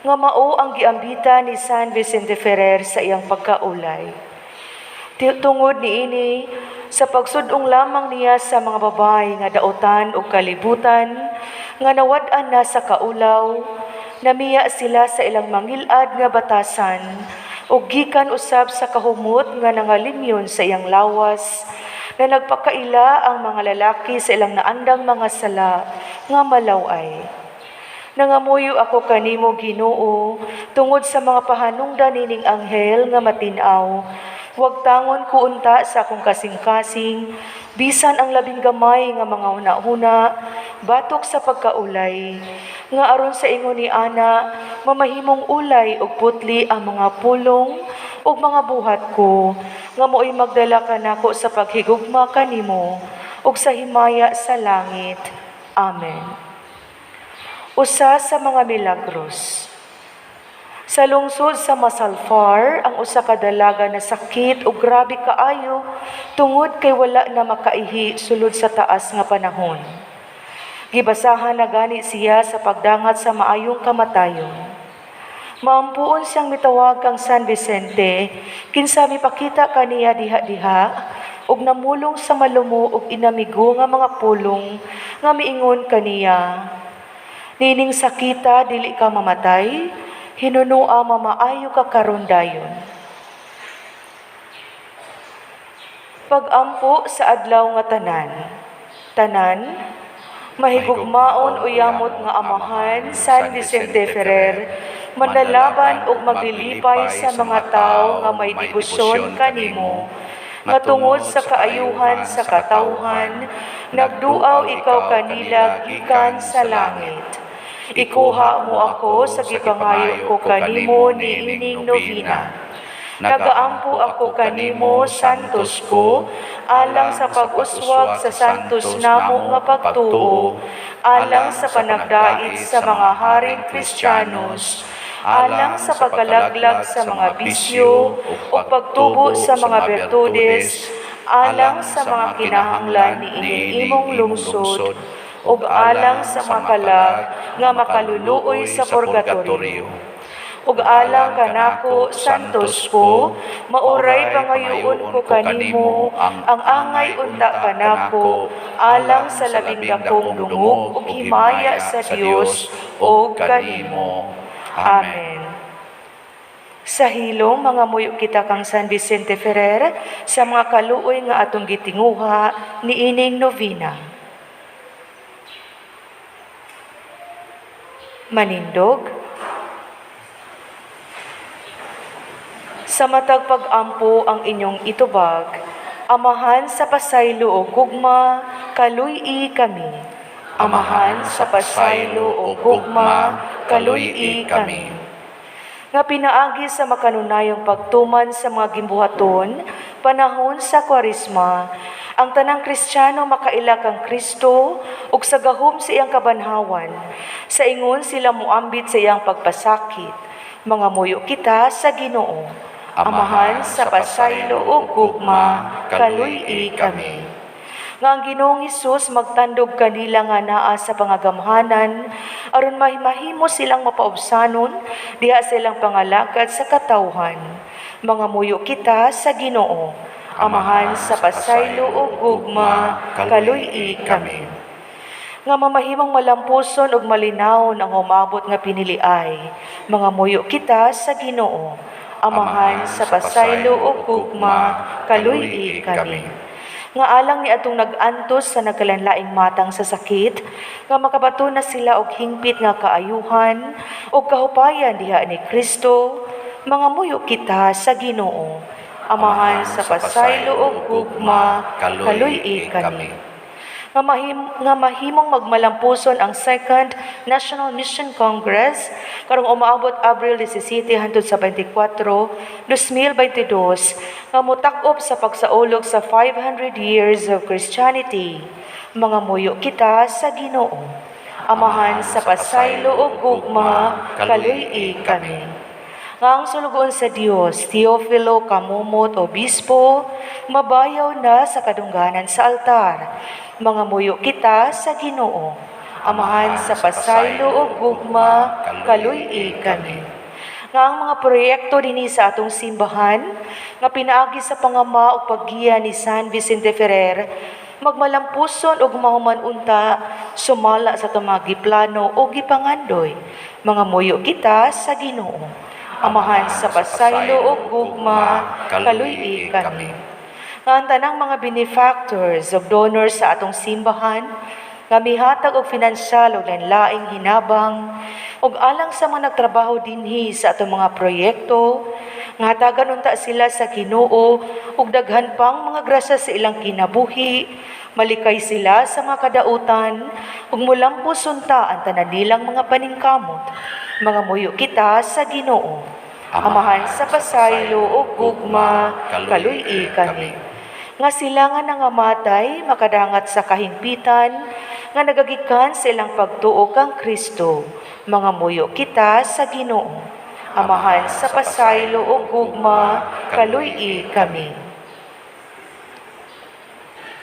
nga mao ang giambitan ni San Vicente Ferrer sa iyang pagkaulay. Tungod niini, sa pagsudong lamang niya sa mga babae nga daotan ug kalibutan, nga nawad-an na sa kaulaw, namiya sila sa ilang mangilad nga batasan, ug gikan usab sa kahumot nga nangalimyon sa iyang lawas, na nagpakaila ang mga lalaki sa ilang naandang mga sala nga malaw-ay. Nangamuyo ako kanimo, Ginoo, tungod sa mga pahanungdan nining anghel nga matin-aw. Wagtangon ko unta sa akong kasing-kasing, bisan ang labing gamay nga mga huna-huna, batok sa pagkaulay, nga aron sa ingon ni ana, mamahimong ulay ug putli ang mga pulong ug mga buhat ko, nga mo'y magdala kanako sa paghigugma kanimo ug sa himaya sa langit. Amen. Usa sa mga milagros. Sa lungsod sa Masalfar, ang usa ka dalaga na sakit ug grabe kaayo tungod kay wala na makaihi sulod sa taas nga panahon. Gibasahan na gani siya sa pagdangat sa maayong kamatayon. Maampuon siyang mitawag kang San Vicente, kinsa mipakita kaniya diha-diha, ug namulong sa malumo ug inamigo nga mga pulong nga miingon kaniya, "Nining sakita dili ka mamatay, hinunua mamaayo ka karon dayon." Pag-ampo sa adlaw nga tanan. Tanan, mahigugmaon o yamot nga amahan, San Vicente Ferrer, Manlalaban ug maglilipay sa mga tawo nga may debosyon kanimo, nga tungod sa kaayuhan sa katawhan, nagduaw ikaw kanila gikan sa langit. Ikuha mo ako sa gipangayo ko kanimo niining nobina. Nagaampo ako kanimo, Santos ko, alang sa pag-uswag sa santos namo nga pagtuo, alang sa panagdait sa mga haring Kristiyanos, alang sa pagkalaglag sa mga bisyo ug pagtubo sa mga bertudes, alang sa mga kinahanglan niining imong lungsod, ug alang sa mga kalag nga makaluluoy sa purgatorio. Ug alang kanako, Santos ko, mauray pangayoon ko kanimo ang angay unta kanako alang sa labing dakong dungog ug himaya sa Dios ug kanimo. Amen. Sa hilom, mangamuyo kita kang San Vicente Ferrer sa mga kaluoy nga atong gitinguha niining novena. Manindog. Sa matag pag-ampo ang inyong itubag, Amahan sa pasaylo o gugma, kaluy-i kami. Amahan sa pasaylo o gugma, kaluy-i kami. Nga pinaagi sa makanunayong pagtuman sa mga gimbuhaton, panahon sa Kwaresma, ang tanang Kristiyano makaila kang Kristo ug sa gahom sa iyang kabanhawan, sa ingon sila moambit sa iyang pagpasakit. Mangamuyo kita sa Ginoo. Amahan sa pasaylo o gugma, kaluy-i kami. Nga ang Ginoong Hesus magtandog kanila nga naa sa pangagamhanan, aron mahimahimo silang mapaubsanon diha silang pangalagad sa katawhan. Mangamuyo kita sa Ginoo. Amahan sa pasaylo o gugma, kaluy-i kami. Nga mamahimong malampuson ug malinawon ang humabot nga piniliay, mangamuyo kita sa Ginoo. Amahan sa pasaylo o gugma, kaluy-i kami. Nga alang ni atong nag-antos sa nagkalanlaing matang sa sakit, nga makabato na sila og hingpit nga kaayuhan ug kahupayan diha ni Kristo, mangamuyo kita sa Ginoo. Amahan sa pasaylo o gugma, kaluy-i kami. Nga mahimong magmalampuson ang Second National Mission Congress karong umaabot Abril 17 hangtod sa 24, 2022, nga motak-op sa pagsaulog sa 500 years of Christianity. Mangamuyo kita sa Ginoo. Amahan sa pasaylo o gugma, kaluy-i kami. Nga ang sulugoon sa Dios, Teofilo Camomot Obispo, mabayaw na sa kadungganan sa altar. Mangamuyo kita sa Ginoo. Amahan sa pasaylo o gugma, kaluy-i kami. Nga ang mga proyekto dinhi sa atong simbahan, nga pinaagi sa pangama o paggiya ni San Vicente Ferrer, magmalampuson og mahuman unta sumala sa atong mga giplano o gipangandoy. Mangamuyo kita sa Ginoo. Amahan sa pasaylo o gugma, kaluy-i kami. Nga ang tanang mga benefactors o donors sa atong simbahan, nga mihatag og finansyal o lain-laing hinabang, ug alang sa mga nagtrabaho dinhi sa atong mga proyekto, nga hatagan unta sila sa Ginoo ug daghan pang mga grasya sa ilang kinabuhi, malikay sila sa mga kadautan, ug mulampos unta ang tanan nilang mga paningkamot. Mangamuyo kita sa Ginoo. Amahan sa pasaylo o gugma, kaluy-i kami. Nga sila nga nangamatay, makadangat sa kahingpitan, nga nagagikan sa ilang pagtuo kang Kristo. Mangamuyo kita sa Ginoo. Amahan sa pasaylo o gugma, kaluy-i kami.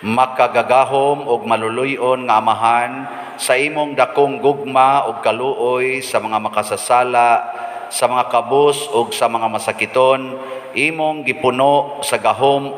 Makagagahom og maluluy-on nga Amahan, sa imong dakong gugma og kaluoy sa mga makasasala, sa mga kabus og sa mga masakiton, imong gipuno sa gahom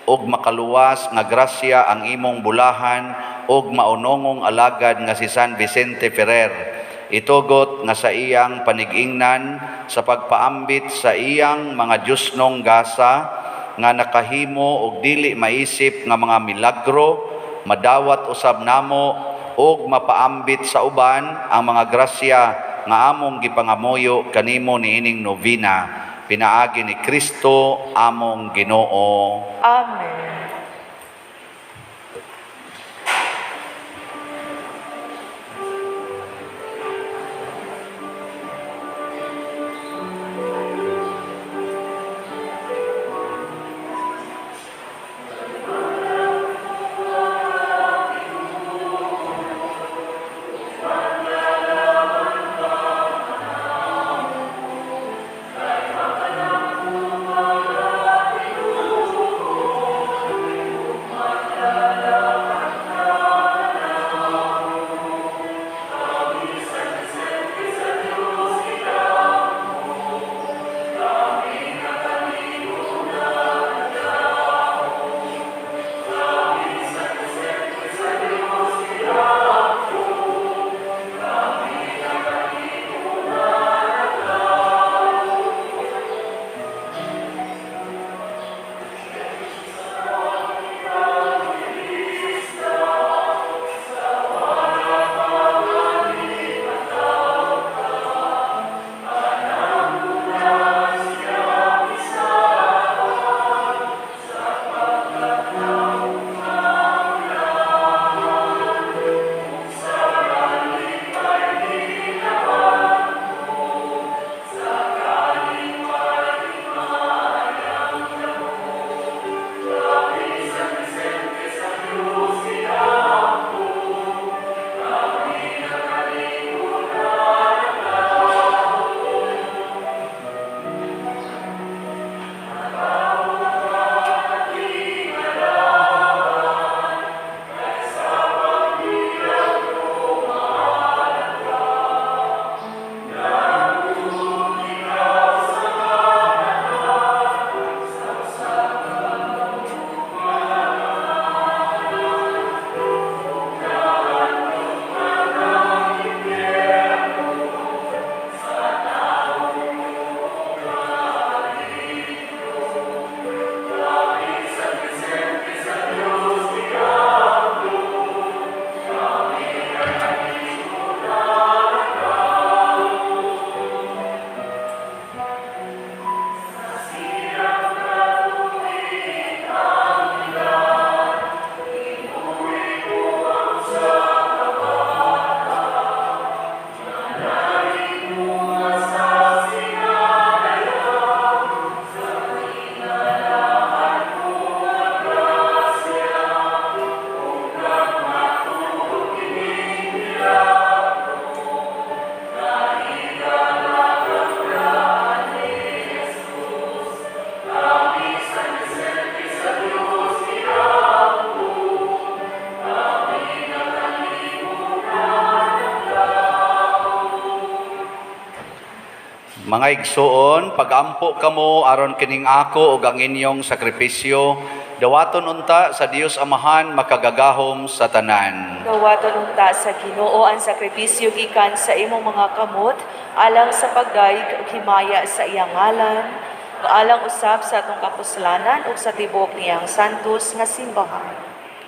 og makaluwas nga grasya ang imong bulahan og maunongong alagad nga si San Vicente Ferrer. Itugot nga sa iyang panigingnan sa pagpaambit sa iyang mga Diyosnong gasa nga nakahimo og dili maisip nga mga milagro, madawat usab namo og mapaambit sa uban ang mga grasya nga among gipangamuyo kanimo niining nobena, pinaagi ni Kristo among Ginoo. Amen. Mga igsuon, pagampo kamo aron kining ako ug ang inyong sakripisyo, dawaton unta sa Dios Amahan makagagahom sa tanan. Dawaton unta sa Ginoo ang sakripisyo gikan sa imong mga kamot alang sa pagdayeg ug himaya sa iyang ngalan, alang usab sa atong kapuslanan ug sa tibuok niyang santos nga simbahan.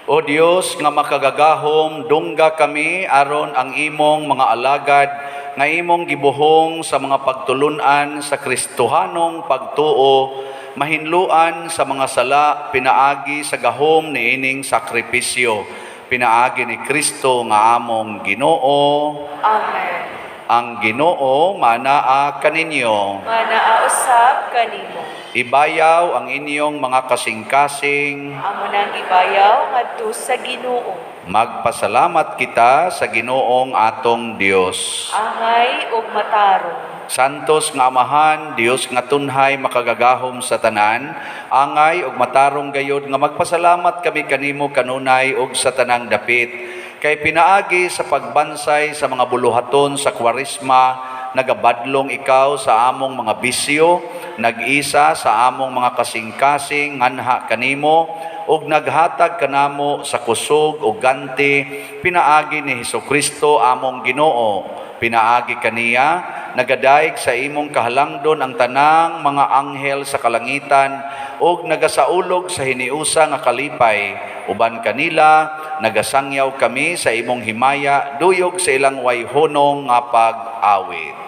O Dios nga makagagahom, dungga kami aron ang imong mga alagad nga imong gibuhong sa mga pagtulun-an sa Kristohanong pagtuo, mahinluan sa mga sala pinaagi sa gahom niining sakripisyo, pinaagi ni Kristo nga among Ginoo. Amen. Ang Ginoo manaa kaninyo. Manaa usab kanimo. Ibayaw ang inyong mga kasing-kasing. Amo nang gibayaw ngadto sa Ginoo. Magpasalamat kita sa Ginoong atong Dios. Angay ug matarong. Santos nga Amahan, Dios nga tunhay makagagahom sa tanan, angay ug matarong gayod nga magpasalamat kami kanimo kanunay ug sa tanang dapit. Kay pinaagi sa pagbansay sa mga buluhaton sa Kwaresma, nagabadlong ikaw sa among mga bisyo, nag-isa sa among mga kasing-kasing nganha kanimo, ug naghatag kanamo sa kusog ug ganti, pinaagi ni Hesukristo among Ginoo. Pinaagi kaniya, nagadaig sa imong kahalangdon ang tanang mga anghel sa kalangitan ug nagasaulog sa hiniusa nga kalipay. Uban kanila, Nagasangyaw kami sa imong himaya, duyog sa ilang wayhunong nga pag-awit.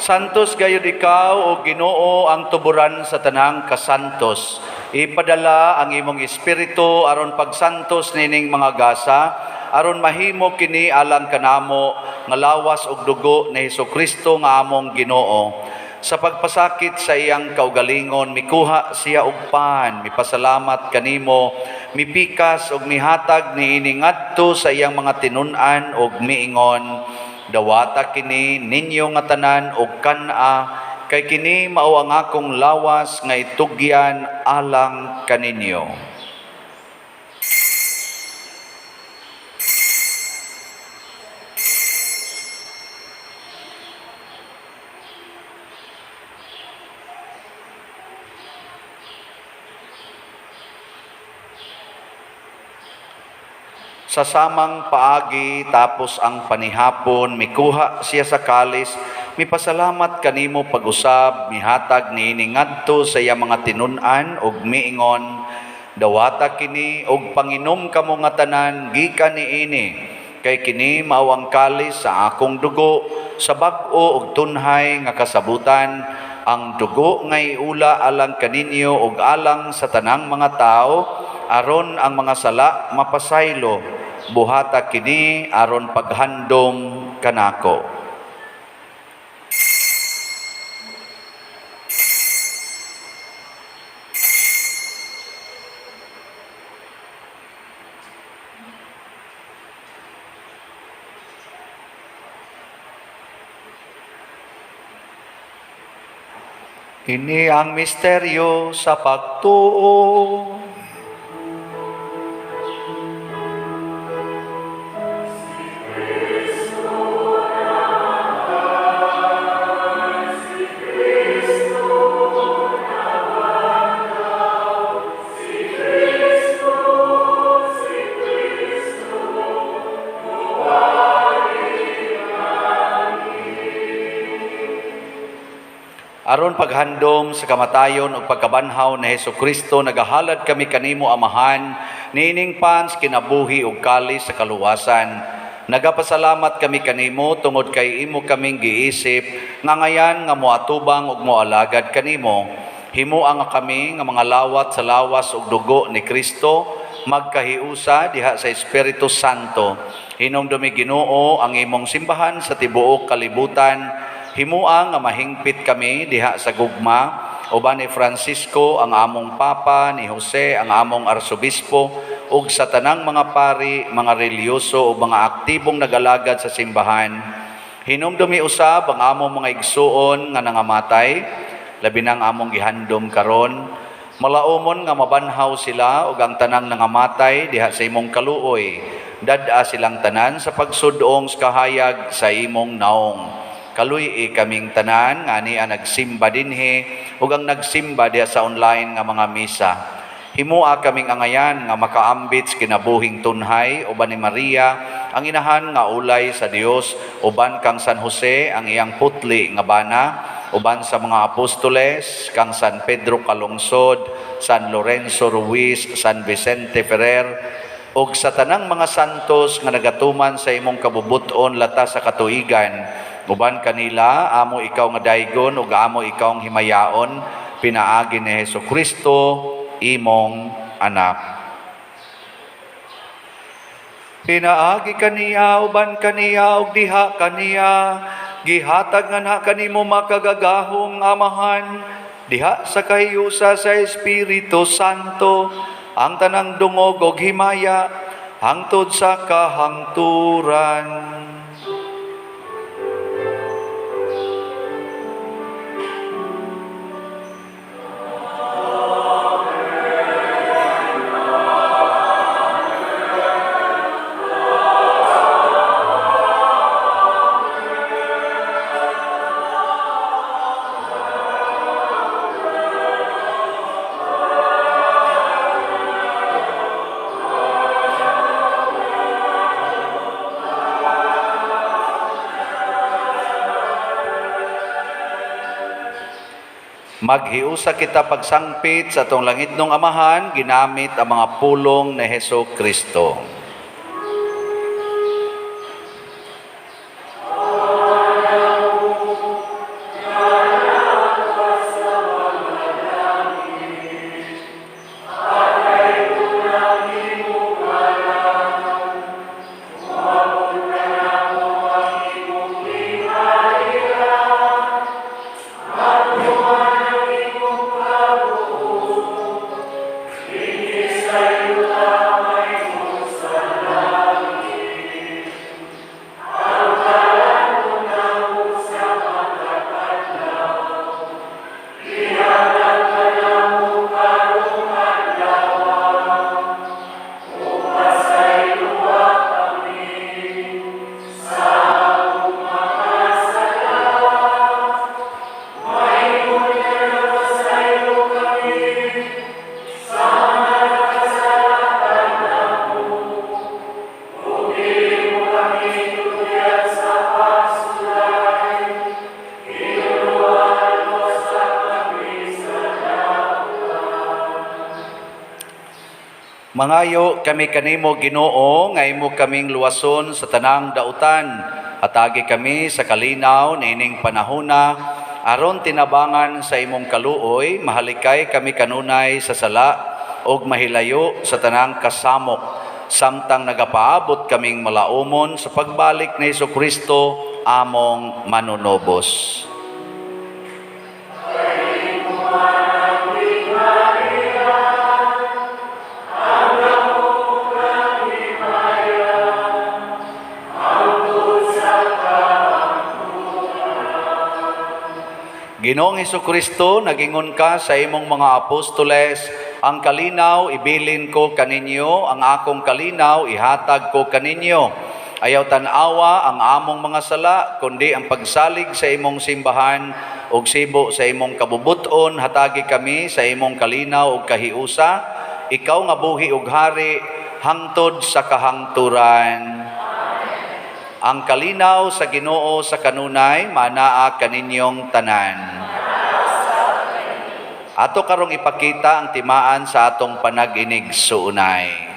Santos gayud ikaw, o Ginoo, ang tuburan sa tanang kasantos. Ipadala ang imong espiritu aron pagsantos nining mga gasa, aron mahimo kini alang kanamo nga lawas ug dugo ni Hesukristo nga among Ginoo. Sa pagpasakit sa iyang kaugalingon, mikuha siya og pan, mipasalamat kanimo, mipikas ug mihatag niini ngadto sa iyang mga tinun-an ug miingon, dawata kini ninyo nga tanan og kan-a, kay kini mao ang akong lawas nga itugyan alang kaninyo. Sa samang paagi, tapos ang panihapon, mikuha siya sa kalis, mipasalamat kanimo pag-usab, mihatag niini ngadto sa iya mga tinun-an ug miingon, dawata kini og panginom kamo nga tanan gikan niini, kay kini mao ang kalis sa akong dugo, sa bag-o ug tunhay nga kasabutan, ang dugo nga iula alang kaninyo ug alang sa tanang mga tawo, aron ang mga sala mapasaylo. Buhata kini aron paghandom kanako. Ini ang misteryo sa pagtuo. Aron paghandom sa kamatayon ug pagkabanhaw ni Hesukristo, nagahalad kami kanimo, Amahan, niining pans kinabuhi ug kalis sa kaluwasan. Nagapasalamat kami kanimo tungod kay imo kaming giisip nga ngayan nga moatubang ug moalagad kanimo. Himoa nga kami nga mga lawat sa lawas ug dugo ni Kristo, magkahiusa diha sa Espiritu Santo. Hinumdumi, Ginoo, ang imong simbahan sa tibuok kalibutan. Himoa nga mahingpit kami diha sa gugma uban ni Francisco ang among Papa, ni Jose ang among Arsobispo, ug sa tanang mga pari, mga relihiyoso ug mga aktibong nagalagad sa simbahan. Hinumdumi usab ang among mga igsuon nga nangamatay, labi nang among gihandom karon. Malaumon nga mabanhaw sila ug ang tanang nangamatay diha sa imong kaluoy. Dad-a silang tanan sa pagsudong sa kahayag sa imong naong. Kaluy-i kaming tanan nga niya nagsimba dinhi ug ang nagsimba diha sa online nga mga misa. Himua kaming angayan nga makaambit sa kinabuhing tunhay uban ni Maria, ang inahan nga ulay sa Dios, uban kang San Jose ang iyang putli nga bana, uban sa mga apostoles, kang San Pedro Calungsod, San Lorenzo Ruiz, San Vicente Ferrer, ug sa tanang mga santos nga nagatuman sa imong kabubut-on lata sa katuigan. Uban kanila, amo ikaw nga daygon ug amo ikaw ang himayaon, pinaagi ni Hesus Kristo, imong anak. Pinaagi kaniya, uban kaniya, ug diha kaniya, gihatag nganha kanimo makagagahom Amahan, diha sa kahiusa sa Espiritu Santo, ang tanang dungog og himaya, hangtod sa kahangturan. Maghiusa kita pagsangpit sa atong langitnong Amahan, ginamit ang mga pulong ni Hesus Kristo. Mangayo kami kanimo, Ginoo, nga imo kaming luwason sa tanang dautan. Hatagi kami sa kalinaw niining panahona, aron tinabangan sa imong kaluoy, mahalikay kami kanunay sa sala ug mahilayo sa tanang kasamok, samtang nagapaabot kaming malaumon sa pagbalik ni Hesukristo among manunobos. Ginoong Hesukristo, nagingon ka sa imong mga apostoles, ang kalinaw ibilin ko kaninyo, ang akong kalinaw ihatag ko kaninyo. Ayaw tan-awa ang among mga sala, kundi ang pagsalig sa imong simbahan ug sibo sa imong kabubuton, hatagi kami sa imong kalinaw ug kahiusa. Ikaw nga buhi ug hari hangtod sa kahangturan. Ang kalinaw sa Ginoo sa kanunay manaa kaninyong tanan. Ato karong ipakita ang timaan sa atong panag-inig suunay.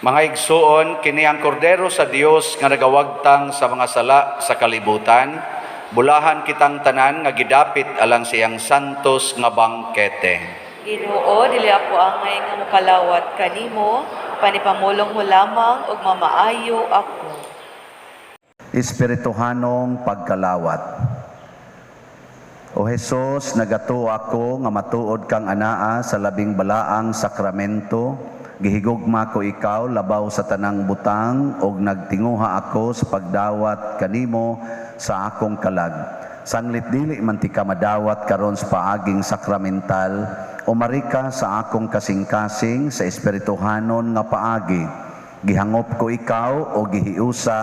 Mga igsuon, kini ang kordero sa Dios nga nagawagtang sa mga sala sa kalibutan. Bulahan kitang tanan nga gidapit alang sa iyang santos nga bangkete. Ginoo, dili ako angay nga mokalawat kanimo, panipamulong mo lamang ug mamaayo ako. Espirituhanong pagkalawat. O Hesus, nagatuo ako nga matuod kang anaa sa labing balaang sakramento. Gihigugma ko ikaw labaw sa tanang butang ug nagtinguha ako sa pagdawat kanimo sa akong kalag. Sanglit dili man tika madawat karon sa paaging sakramental, umari ka sa akong kasing-kasing sa espirituhanon nga paagi. Gihangop ko ikaw o gihiusa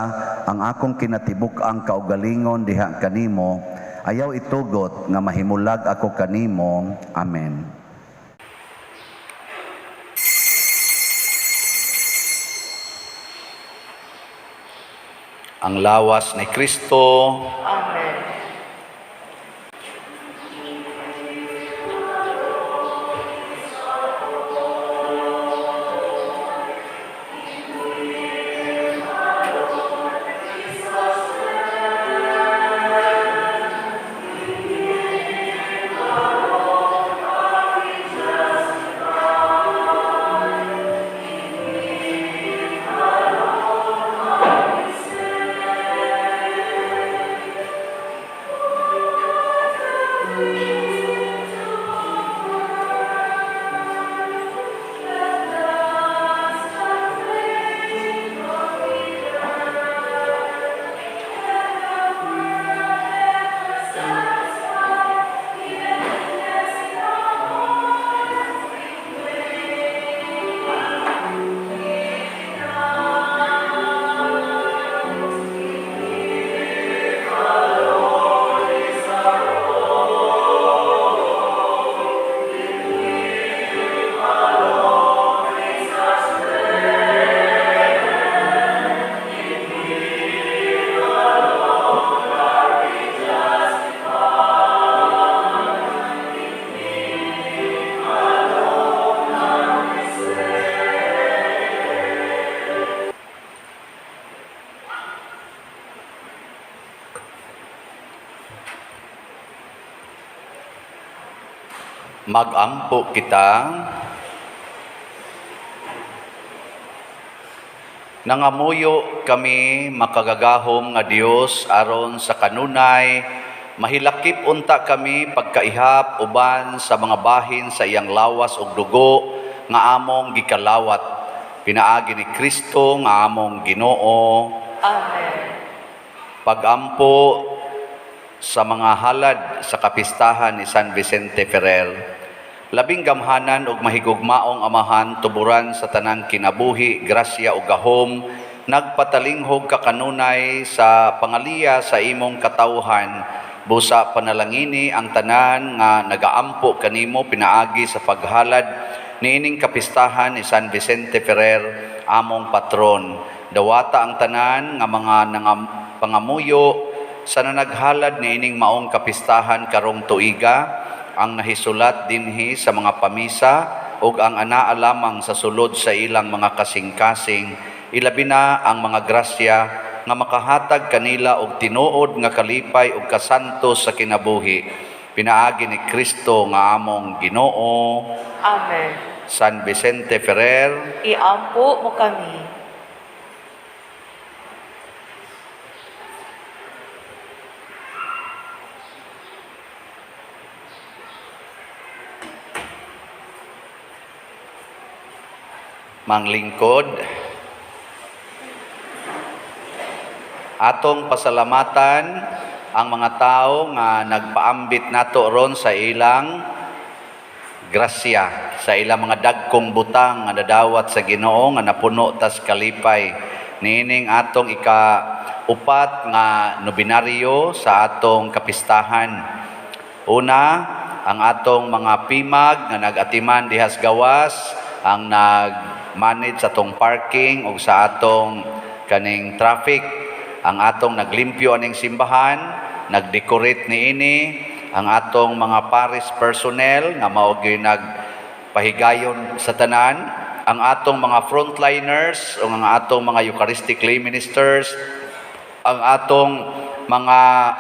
ang akong kinatibuk-ang kaugalingon diha kanimo. Ayaw itugot nga mahimulag ako kanimo. Amen. Ang lawas ni Kristo. Amen. Magampo kita. Nangamuyo kami, makagagahom nga Dios, aron sa kanunay mahilakip unta kami pagkaihap uban sa mga bahin sa iyang lawas ug dugo nga among gikalawat pinaagi ni Kristo nga among Ginoo. Amen. Pagampo sa mga halad sa kapistahan ni San Vicente Ferrer. Labing gamhanan ug mahigugmaong Amahan, tuburan sa tanang kinabuhi, grasya ug gahom, nagpatalinghog ka kanunay sa pangaliya sa imong katawhan. Busa panalangini ang tanan nga nagaampo kanimo pinaagi sa paghalad niining kapistahan ni San Vicente Ferrer, among patron. Dawata ang tanan nga mga pangamuyo sa nanaghalad niining maong kapistahan karong tuiga, ang nahisulat dinhi sa mga pamisa ug ang anaa lamang sa sulod sa ilang mga kasing-kasing, ilabi na ang mga grasya nga makahatag kanila og tinuod nga kalipay ug kasantos sa kinabuhi pinaagi ni Kristo nga among Ginoo. Amen. San Vicente Ferrer, Iampo mo kami. Manglingkod, atong pasalamatan ang mga tao nga nagpaambit nato ron sa ilang grasya, sa ilang mga dagkong butang nga nadawat sa Ginoo nga napuno tas kalipay niining atong ika-upat nga nobinaryo sa atong kapistahan. Una, ang atong mga pimag nga nag-atiman dihas gawas, ang nag-manage sa atong parking o sa atong kaning traffic, ang atong naglimpyo aning simbahan, nagdecorate niini, ang atong mga parish personnel nga mao gyud nagpahigayon sa tanan, Ang atong mga frontliners o ang atong mga Eucharistic lay ministers, ang atong mga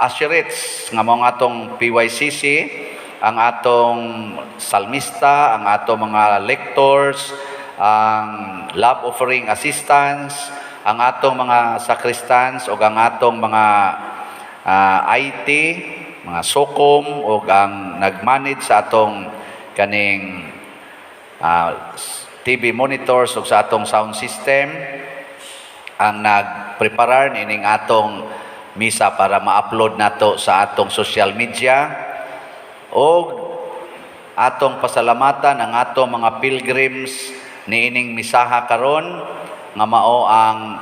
usherates nga mga atong PYCC, ang atong salmista, ang atong mga lectors, ang love offering assistants, ang atong mga sacristans o ang atong mga IT, mga SOCOM o ang nag-manage sa atong kaning TV monitors ug sa atong sound system, ang nagpreparar nining atong misa para ma-upload nato sa atong social media, og atong pasalamatan ang atong mga pilgrims niining misaha karon nga mao ang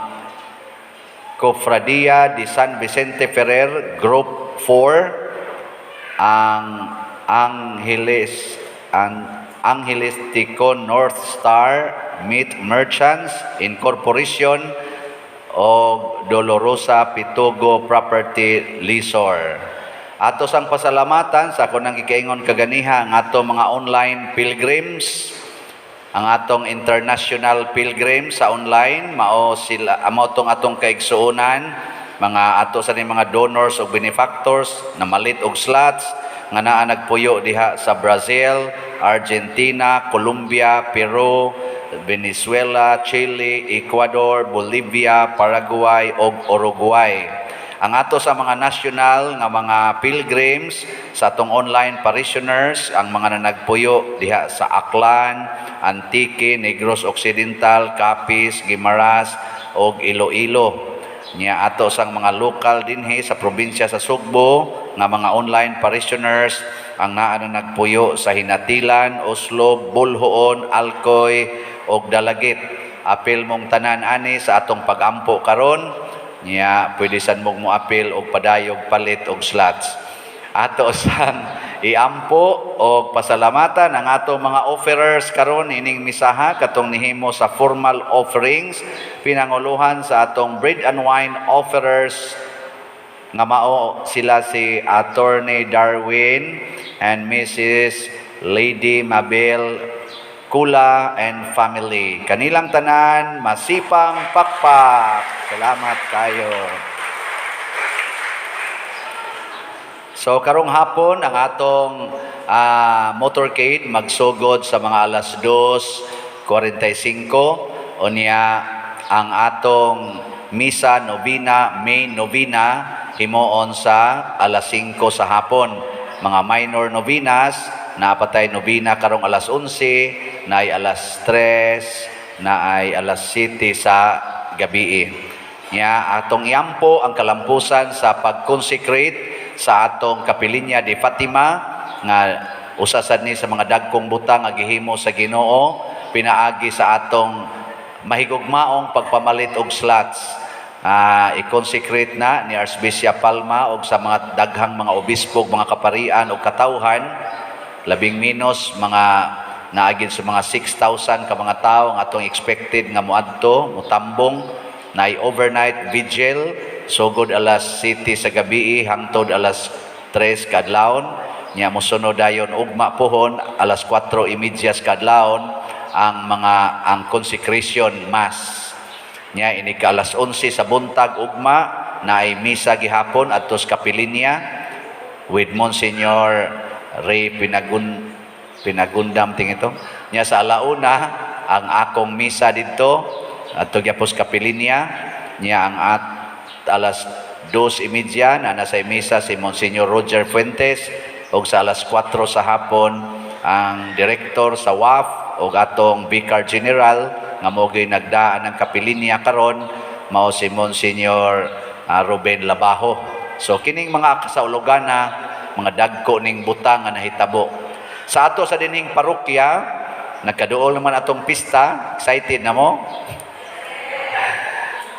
Cofradia de San Vicente Ferrer Group 4, ang Angeles, ang Angeles Ticon North Star Meat Merchants Incorporation o Dolorosa Pitugo Property Lessor. Ato sang pasalamatan sa ako nang gikaingon kaganiha ang ato mga online pilgrims, ang atong international pilgrims sa online, mao sila, mao tong atong kaigsuonan, mga ato sa ning mga donors ug benefactors na malit og slots nga naa nagpuyo diha sa Brazil, Argentina, Colombia, Peru, Venezuela, Chile, Ecuador, Bolivia, Paraguay ug Uruguay. Ang ato sa mga national nga mga pilgrims sa atong online parishioners, ang mga nanagpuyo diha sa Aklan, Antique, Negros Occidental, Capiz, Guimaras ug Iloilo. Nya ato sang mga local dinhi sa probinsya sa Sugbo nga mga online parishioners, ang naa na nagpuyo sa Hinatilan, Oslob, Boljoon, Alcoy ug Dalaguit. Apil mong tanan ani sa atong pagampo karon. Nya pwede san mo moapil og padayog palit og slots. Ato sang iampo og pasalamatan ang atong mga offerers karon ining misaha katong nihimo sa formal offerings, pinanguluhan sa atong bread and wine offerers nga mao sila si Attorney Darwin and Mrs. Lady Mabel Kula and family. Kanilang tanan, masipang pakpak. Salamat kayo. So karong hapon ang atong motorcade magsugod sa mga alas 2:45. Unya ang atong misa novena, main novena, himuon sa alas 5 sa hapon. Mga minor novenas, napatay novena karong alas 11, naay alas 3, naay alas 7 sa gabi. Nya atong iampo ang kalampusan sa pag-consecrate sa atong Kapilinya de Fatima nga usa sad ni sa mga dagkong butang nga gihimo sa Ginoo pinaagi sa atong mahigugmaong pagpamalit og slots. I-consecrate na ni Archbishop Palma og sa mga daghang mga obispo, mga kaparian og katawhan, labing minus mga naagin sa mga 6,000 ka mga tawo ang atong expected nga moadto, motambong na overnight vigil sugod alas 7 sa gabi hangtod alas 3 kadlawon. Nya mosunod dayon ugma pohon alas 4:30 sa kadlawon ang mga ang consecration mass. Nya ini ka alas 11 sa buntag ugma naay misa gihapon adto sa Kapilinya with Monsignor Ray Pinagundam ting ito. Nya sa alauna ang akong misa didto adto gyapon sa Kapilinya. Nya ang at alas 2:30 na nasa misa si Monsignor Roger Fuentes ug sa alas 4 sa hapon ang direktor sa WAF ug atong Vicar General nga mao gyud nagdaan ng Kapilinya karon, mao si Monsignor Ruben Labajo. So kining mga kasaulogana, mga dagko ning butang nga nahitabo. Sa ato sa dinhing parokya, nagkaduol naman atong pista, excited na mo?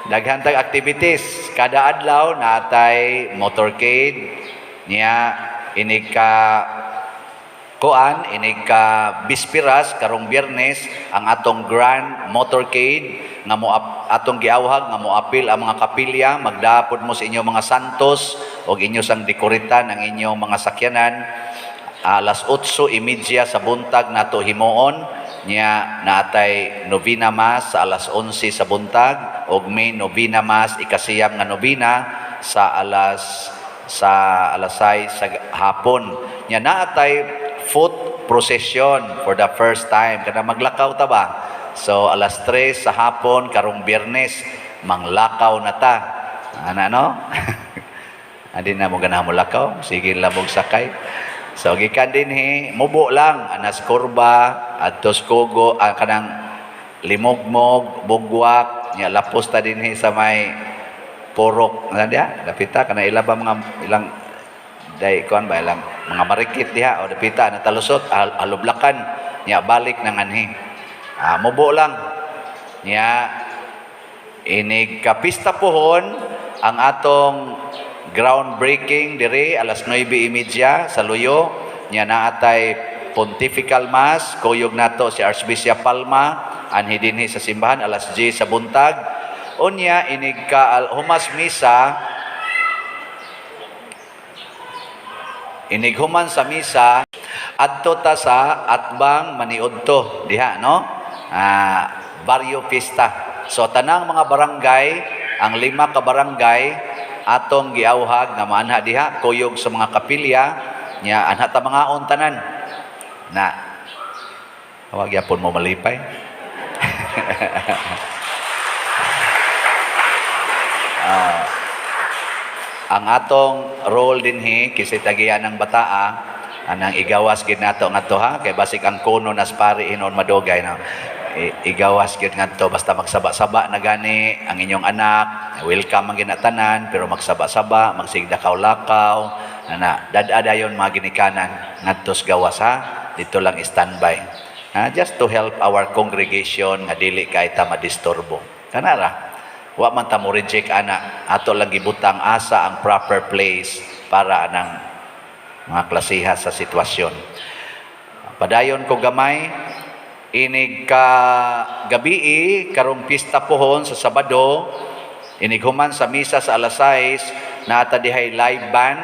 Daghan tag activities kada adlaw, natay motorcade. Niya inig ka kuan, inig ka bispiras karong Biyernes ang atong grand motorcade nga mo atong giawhag nga moapil ang mga kapilya. Magdapod mo sa inyong mga santos og inyo sang dekoritan ang inyong mga sakyanan. Alas 8:30 sa buntag nato himuon. Nya naatay novena mass sa alas 11 sa buntag ug may novena mass, ikasiyam nga novena, sa alas 6 sa hapon. Nya naatay foot procession for the first time, kada maglakaw ta ba. So alas 3 sa hapon karong Biyernes, manglakaw na ta. Ana, no? Adi na mo ganahan mo lakaw, sige lang mong sakay. So gikan dinhi, mubo lang anas Kurba adtos Kugo, kanang Limogmog, Bugwak, nya lapos ta dinhi sa may Purok na diha, dapita kana ila ba mga ilang day kuan ba, ilang mga marikit diha o dapita na talusot alublakan, nya balik nang anhi. Mubo lang. Nya inig kapista pohon, ang atong groundbreaking dire alas 9:30 sa Luyo. Nya naatay pontifical mass, kuyog nato si Archbishop Palma anhi dinhi sa simbahan alas 10 sa buntag. Unya inig ka humas misa, inig human sa misa, adto ta sa Atbang Maniudto diha, no, barrio fiesta. So tanang mga barangay, ang lima ka barangay, atong giawhag nga maanha diha, kuyog sa mga kapilya. Nya anha ta mangaon tanan na. Wa gyapon mo malipay. Ang atong role dinhi kisay tagiya ng bataa anang igawas gid nato ngadto ha, kay basig ang kuno nas pari hinon madugay no. Igawas gid ngadto, basta magsaba-saba na gani ang inyong anak, welcome ang ginatanan, pero magsaba-saba, magsigdakaw-lakaw ana, dad-a dayon mga ginikanan ngadto sa gawas ha, dito lang standby ha, just to help our congregation nga dili kay ta madisturbo. Kanara wa man ta mo reject ana, ato lang gibutang asa ang proper place para anang mga klasiha sa sitwasyon. Padayon ko gamay. Inig ka gabii karong pista pohon sa Sabado, inig human sa misa sa alas 6, naata dihay live band,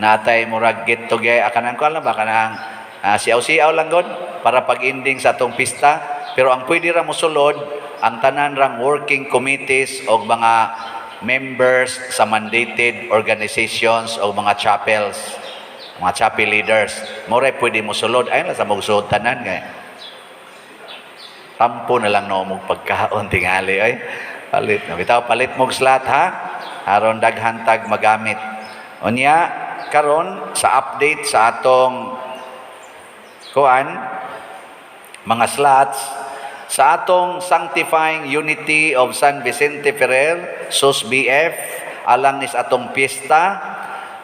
naatay murag get together, kanang kuan lang ba, kanang siaw-siaw lang god para pag-ending sa atong pista. Pero ang pwede ra mosulod ang tanan rang working committees o mga members sa mandated organizations o mga chapels, mga chapel leaders. Mo ray pwede mosulod. Ay lang sa magsulod tanan kay tampo na lang no mong pagkaon tingali ay. Palit na bitaw, palit mog slot ha, aron daghan tag magamit. Unya karon sa update sa atong kuan mga slots sa atong Sanctifying Unity of San Vicente Ferrer, SUS BF, alang nis atong piyesta,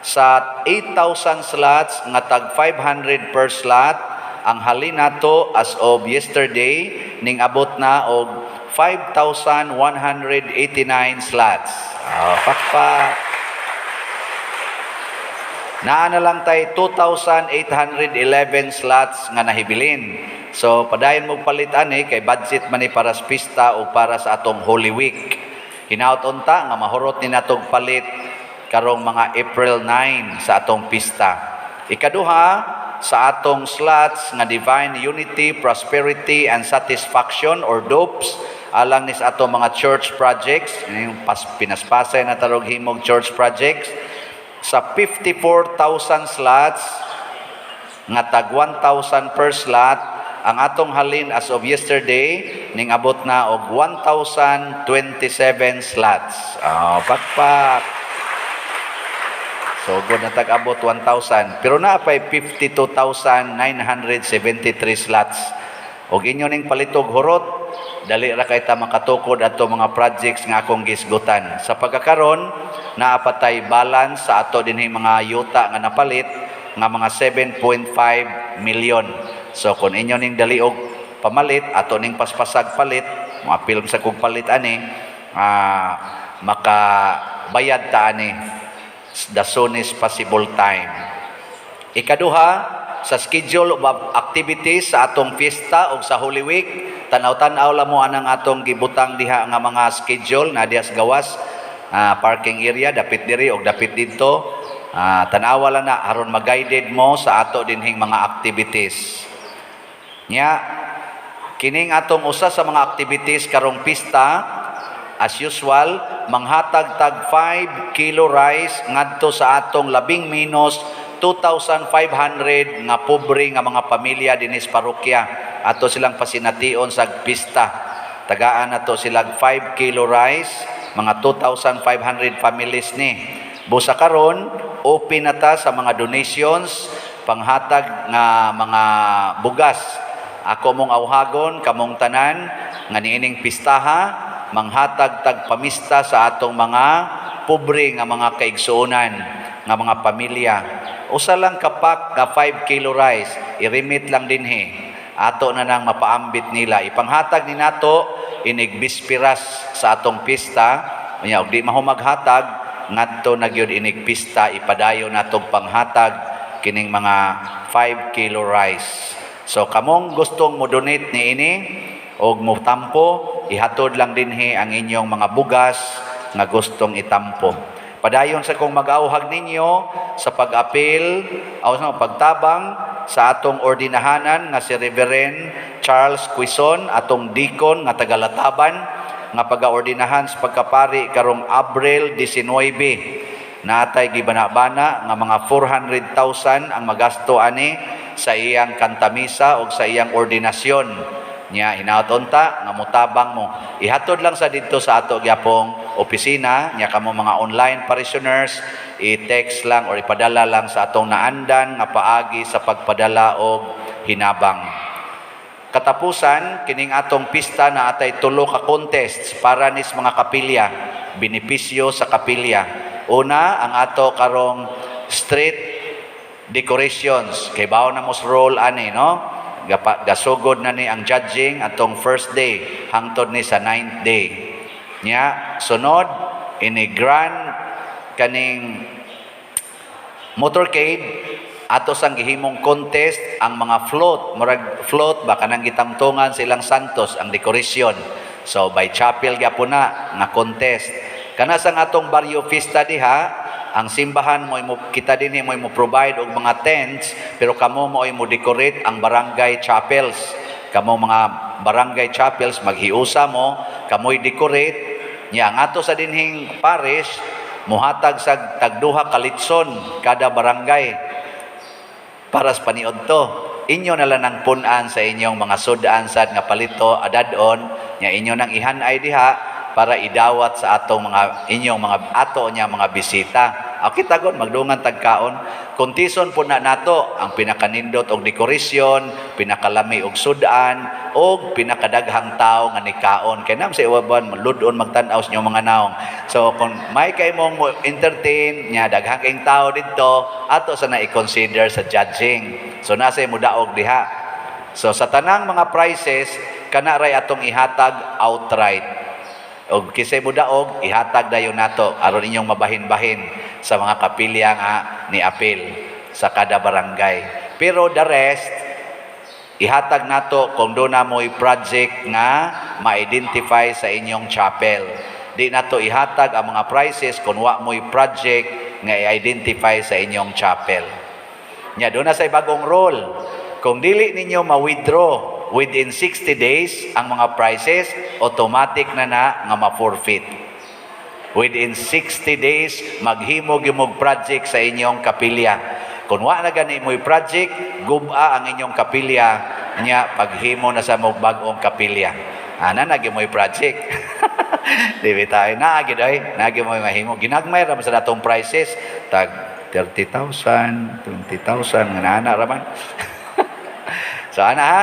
sa 8,000 slots nga tag 500 per slot, ang halin nato as of yesterday ning abot na og 5,189 slots. Oh, pakpak. Naa na lang tay 2,811 slots nga nahibilin. So padayon mo palit ani kay budget man ni para sa pista o para sa atong Holy Week. Hinaut unta nga mahurot ni natong palit karong mga April 9 sa atong pista. Ikaduha, sa atong slots nga Divine Unity, Prosperity and Satisfaction or DOPS, alang ni sa atong mga church projects, yung pinaspasay na tarog himog church projects, sa 54,000 slots nga tag 1,000 per slot, ang atong halin as of yesterday ning abot na og 1,027 slots. Oh, pakpak. So good na tag-abot 1,000. Pero naa pay 52,973 slots. Og inyo ning palitog hurot, dali ra kay ta makatukod ato mga projects nga akong gisgutan. Sa pagkakaron, naa pa tay balance sa ato dinhi mga yuta nga napalit nga mga 7.5 million. So kung inyo ning daliog pamalit, ato ning paspasag palit, mga film sa kog palit ani, makabayad ta ani the soonest possible time. Ikaduha, sa schedule of activities sa atong fiesta o sa Holy Week, tanaw-tanaw lang mo anang atong gibutang diha nga mga schedule na diha sa gawas, parking area, dapit diri og dapit didto. Tanawa lang na aron ma-guided mo sa ato dinhing mga activities. Nya, Kining atong usa sa mga activities karong pista, as usual, manghatag tag 5 kilo rice ngadto sa atong labing minus 2,500 nga pobre nga mga pamilya dinis parokya. Ato silang pasination sa pista. Tagaan nato silang 5 kilo rice, mga 2,500 families ni. Busa karon, open na ta sa mga donations, panghatag nga mga bugas. Ako mong awhagon, kamong tanan, nga niining pistaha, manghatag tag pamista sa atong mga pobre nga mga kaigsuonan, nga mga pamilya. Usa lang kapak nga 5 kilo rice, i-remit lang dinhi. Ato na nang mapaambit nila. Ipanghatag ni nato inig bispiras sa atong pista. Unya og di mahumaghatag, ngadto na gyud inig pista, ipadayon natong panghatag kining mga 5 kilo rice. So kamong gustong mo donate niini og mo tampo, ihatod lang dinhi ang inyong mga bugas nga gustong itampo. Padayon sa kong mag-auhag ninyo sa pag-apil o sa pagtabang sa atong ordinahanan nga si Reverend Charles Quizon, atong deacon nga taga-Lataban, nga pag-ordinahan sa pagkapari karong Abril 19. Natay gibana-bana nga mga 400,000 ang magasto ani sa iyang kantamisa o sa iyang ordinasyon. Nya hinaot unta nga motabang mo. Ihatod lang sa didto sa ato gyapong opisina nya kamo mga online parishioners, i-text lang or ipadala lang sa atong naandan nga paagi sa pagpadala og hinabang. Katapusan kining atong pista na atay tulo ka contests para nis mga kapilya, benepisyo sa kapilya. Una, ang ato karong street decorations kay bawo na mos roll ani, no? Gasugod na ni ang judging atong first day hangtod ni sa ninth day. Nya sunod ini grand kaning motorcade, ato sang gihimong contest ang mga float, murag float ba kanang gitamtungan silang santos ang decoration. So by chapel gyapon na nga contest. Kana sang atong barrio fiesta diha, ang simbahan mo kita dinhi mo mo provide og mga tents, pero kamo mo mo decorate ang barangay chapels. Kamo mga barangay chapels maghiusa mo, kamoy decorate. Nya ang ato sa dinhing parish muhatag sa tagduha ka litson kada barangay para sa paniud to. Inyo na lang ang pun-an sa inyong mga sud-an sad nga palito adadon nya inyo nang ihanay diha para idawat sa atong mga inyong mga ato nya mga bisita. Aw kita gon magdungan tagkaon. Kontison po na nato ang pinakanindot og dekorasyon, pinakalami og sud-an, og pinakadaghang tao nga nikaon. Kay nam sa iwaban malud-on magtan-aw sa inyong mga naong. So kung may kay mong mo entertain nya daghang kayong tao didto, ato sa na i-consider sa judging. So nasa mo daog diha. So sa tanang mga prizes kana ray atong ihatag outright. Og kisay mo daog, ihatag dayon nato aron inyong mabahin-bahin sa mga kapilya nga ni apil sa kada barangay. Pero the rest ihatag nato kung doon na mo'y project nga ma-identify sa inyong chapel. Di nato ihatag ang mga prizes kung wa mo'y project nga i-identify sa inyong chapel. Nya doon na sa bagong rule. Kung dili ninyo ma-withdraw within 60 days ang mga prizes, automatic na na nga ma-forfeit. Within 60 days, maghimo gimog project sa inyong kapilya. Kung wa na gani mo'y project, guba ang inyong kapilya, nya paghimo na sa mong bag-ong kapilya. Ana na mo'y project. Di ba tayo? Naagi oy, naagi mo'y mahimo. Ginagmay ra man sa datong prices, tag 30,000, 20,000, nga ana ra man. So ana ha,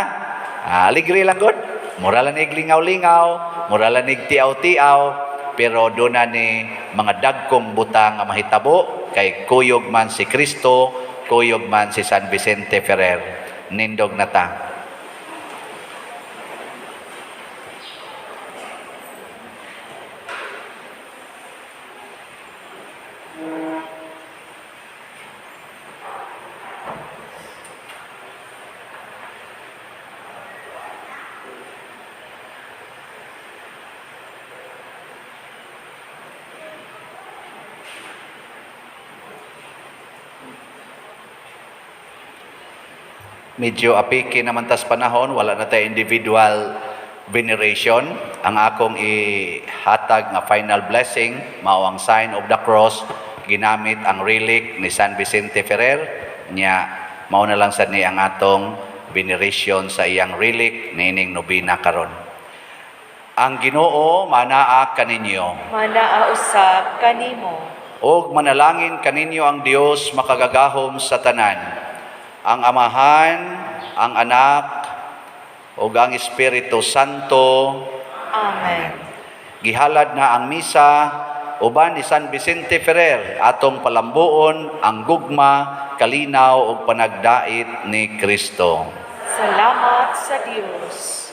aligre lang gud. Mura lang nig lingaw-lingaw, mura lang nig tiaw-tiaw, pero doon na ni mga dagkong butang nga mahitabo kay kuyog man si Kristo, kuyog man si San Vicente Ferrer. Nindog na ta. Medyo apiki naman tas panahon, wala na tayo individual veneration. Ang akong ihatag nga final blessing, mao ang sign of the cross, ginamit ang relic ni San Vicente Ferrer, nya mao na lang sad ni ang atong veneration sa iyang relic niining nobena karon. Ang Ginoo manaa kaninyo. Manaa usab kanimo. Og manalangin kaninyo ang Dios makagagahom sa tanan, ang Amahan, ang Anak, ug ang Espiritu Santo. Amen. Gihalad na ang misa uban ni San Vicente Ferrer, atong palambuon ang gugma, kalinaw ug panagdait ni Kristo. Salamat sa Dios.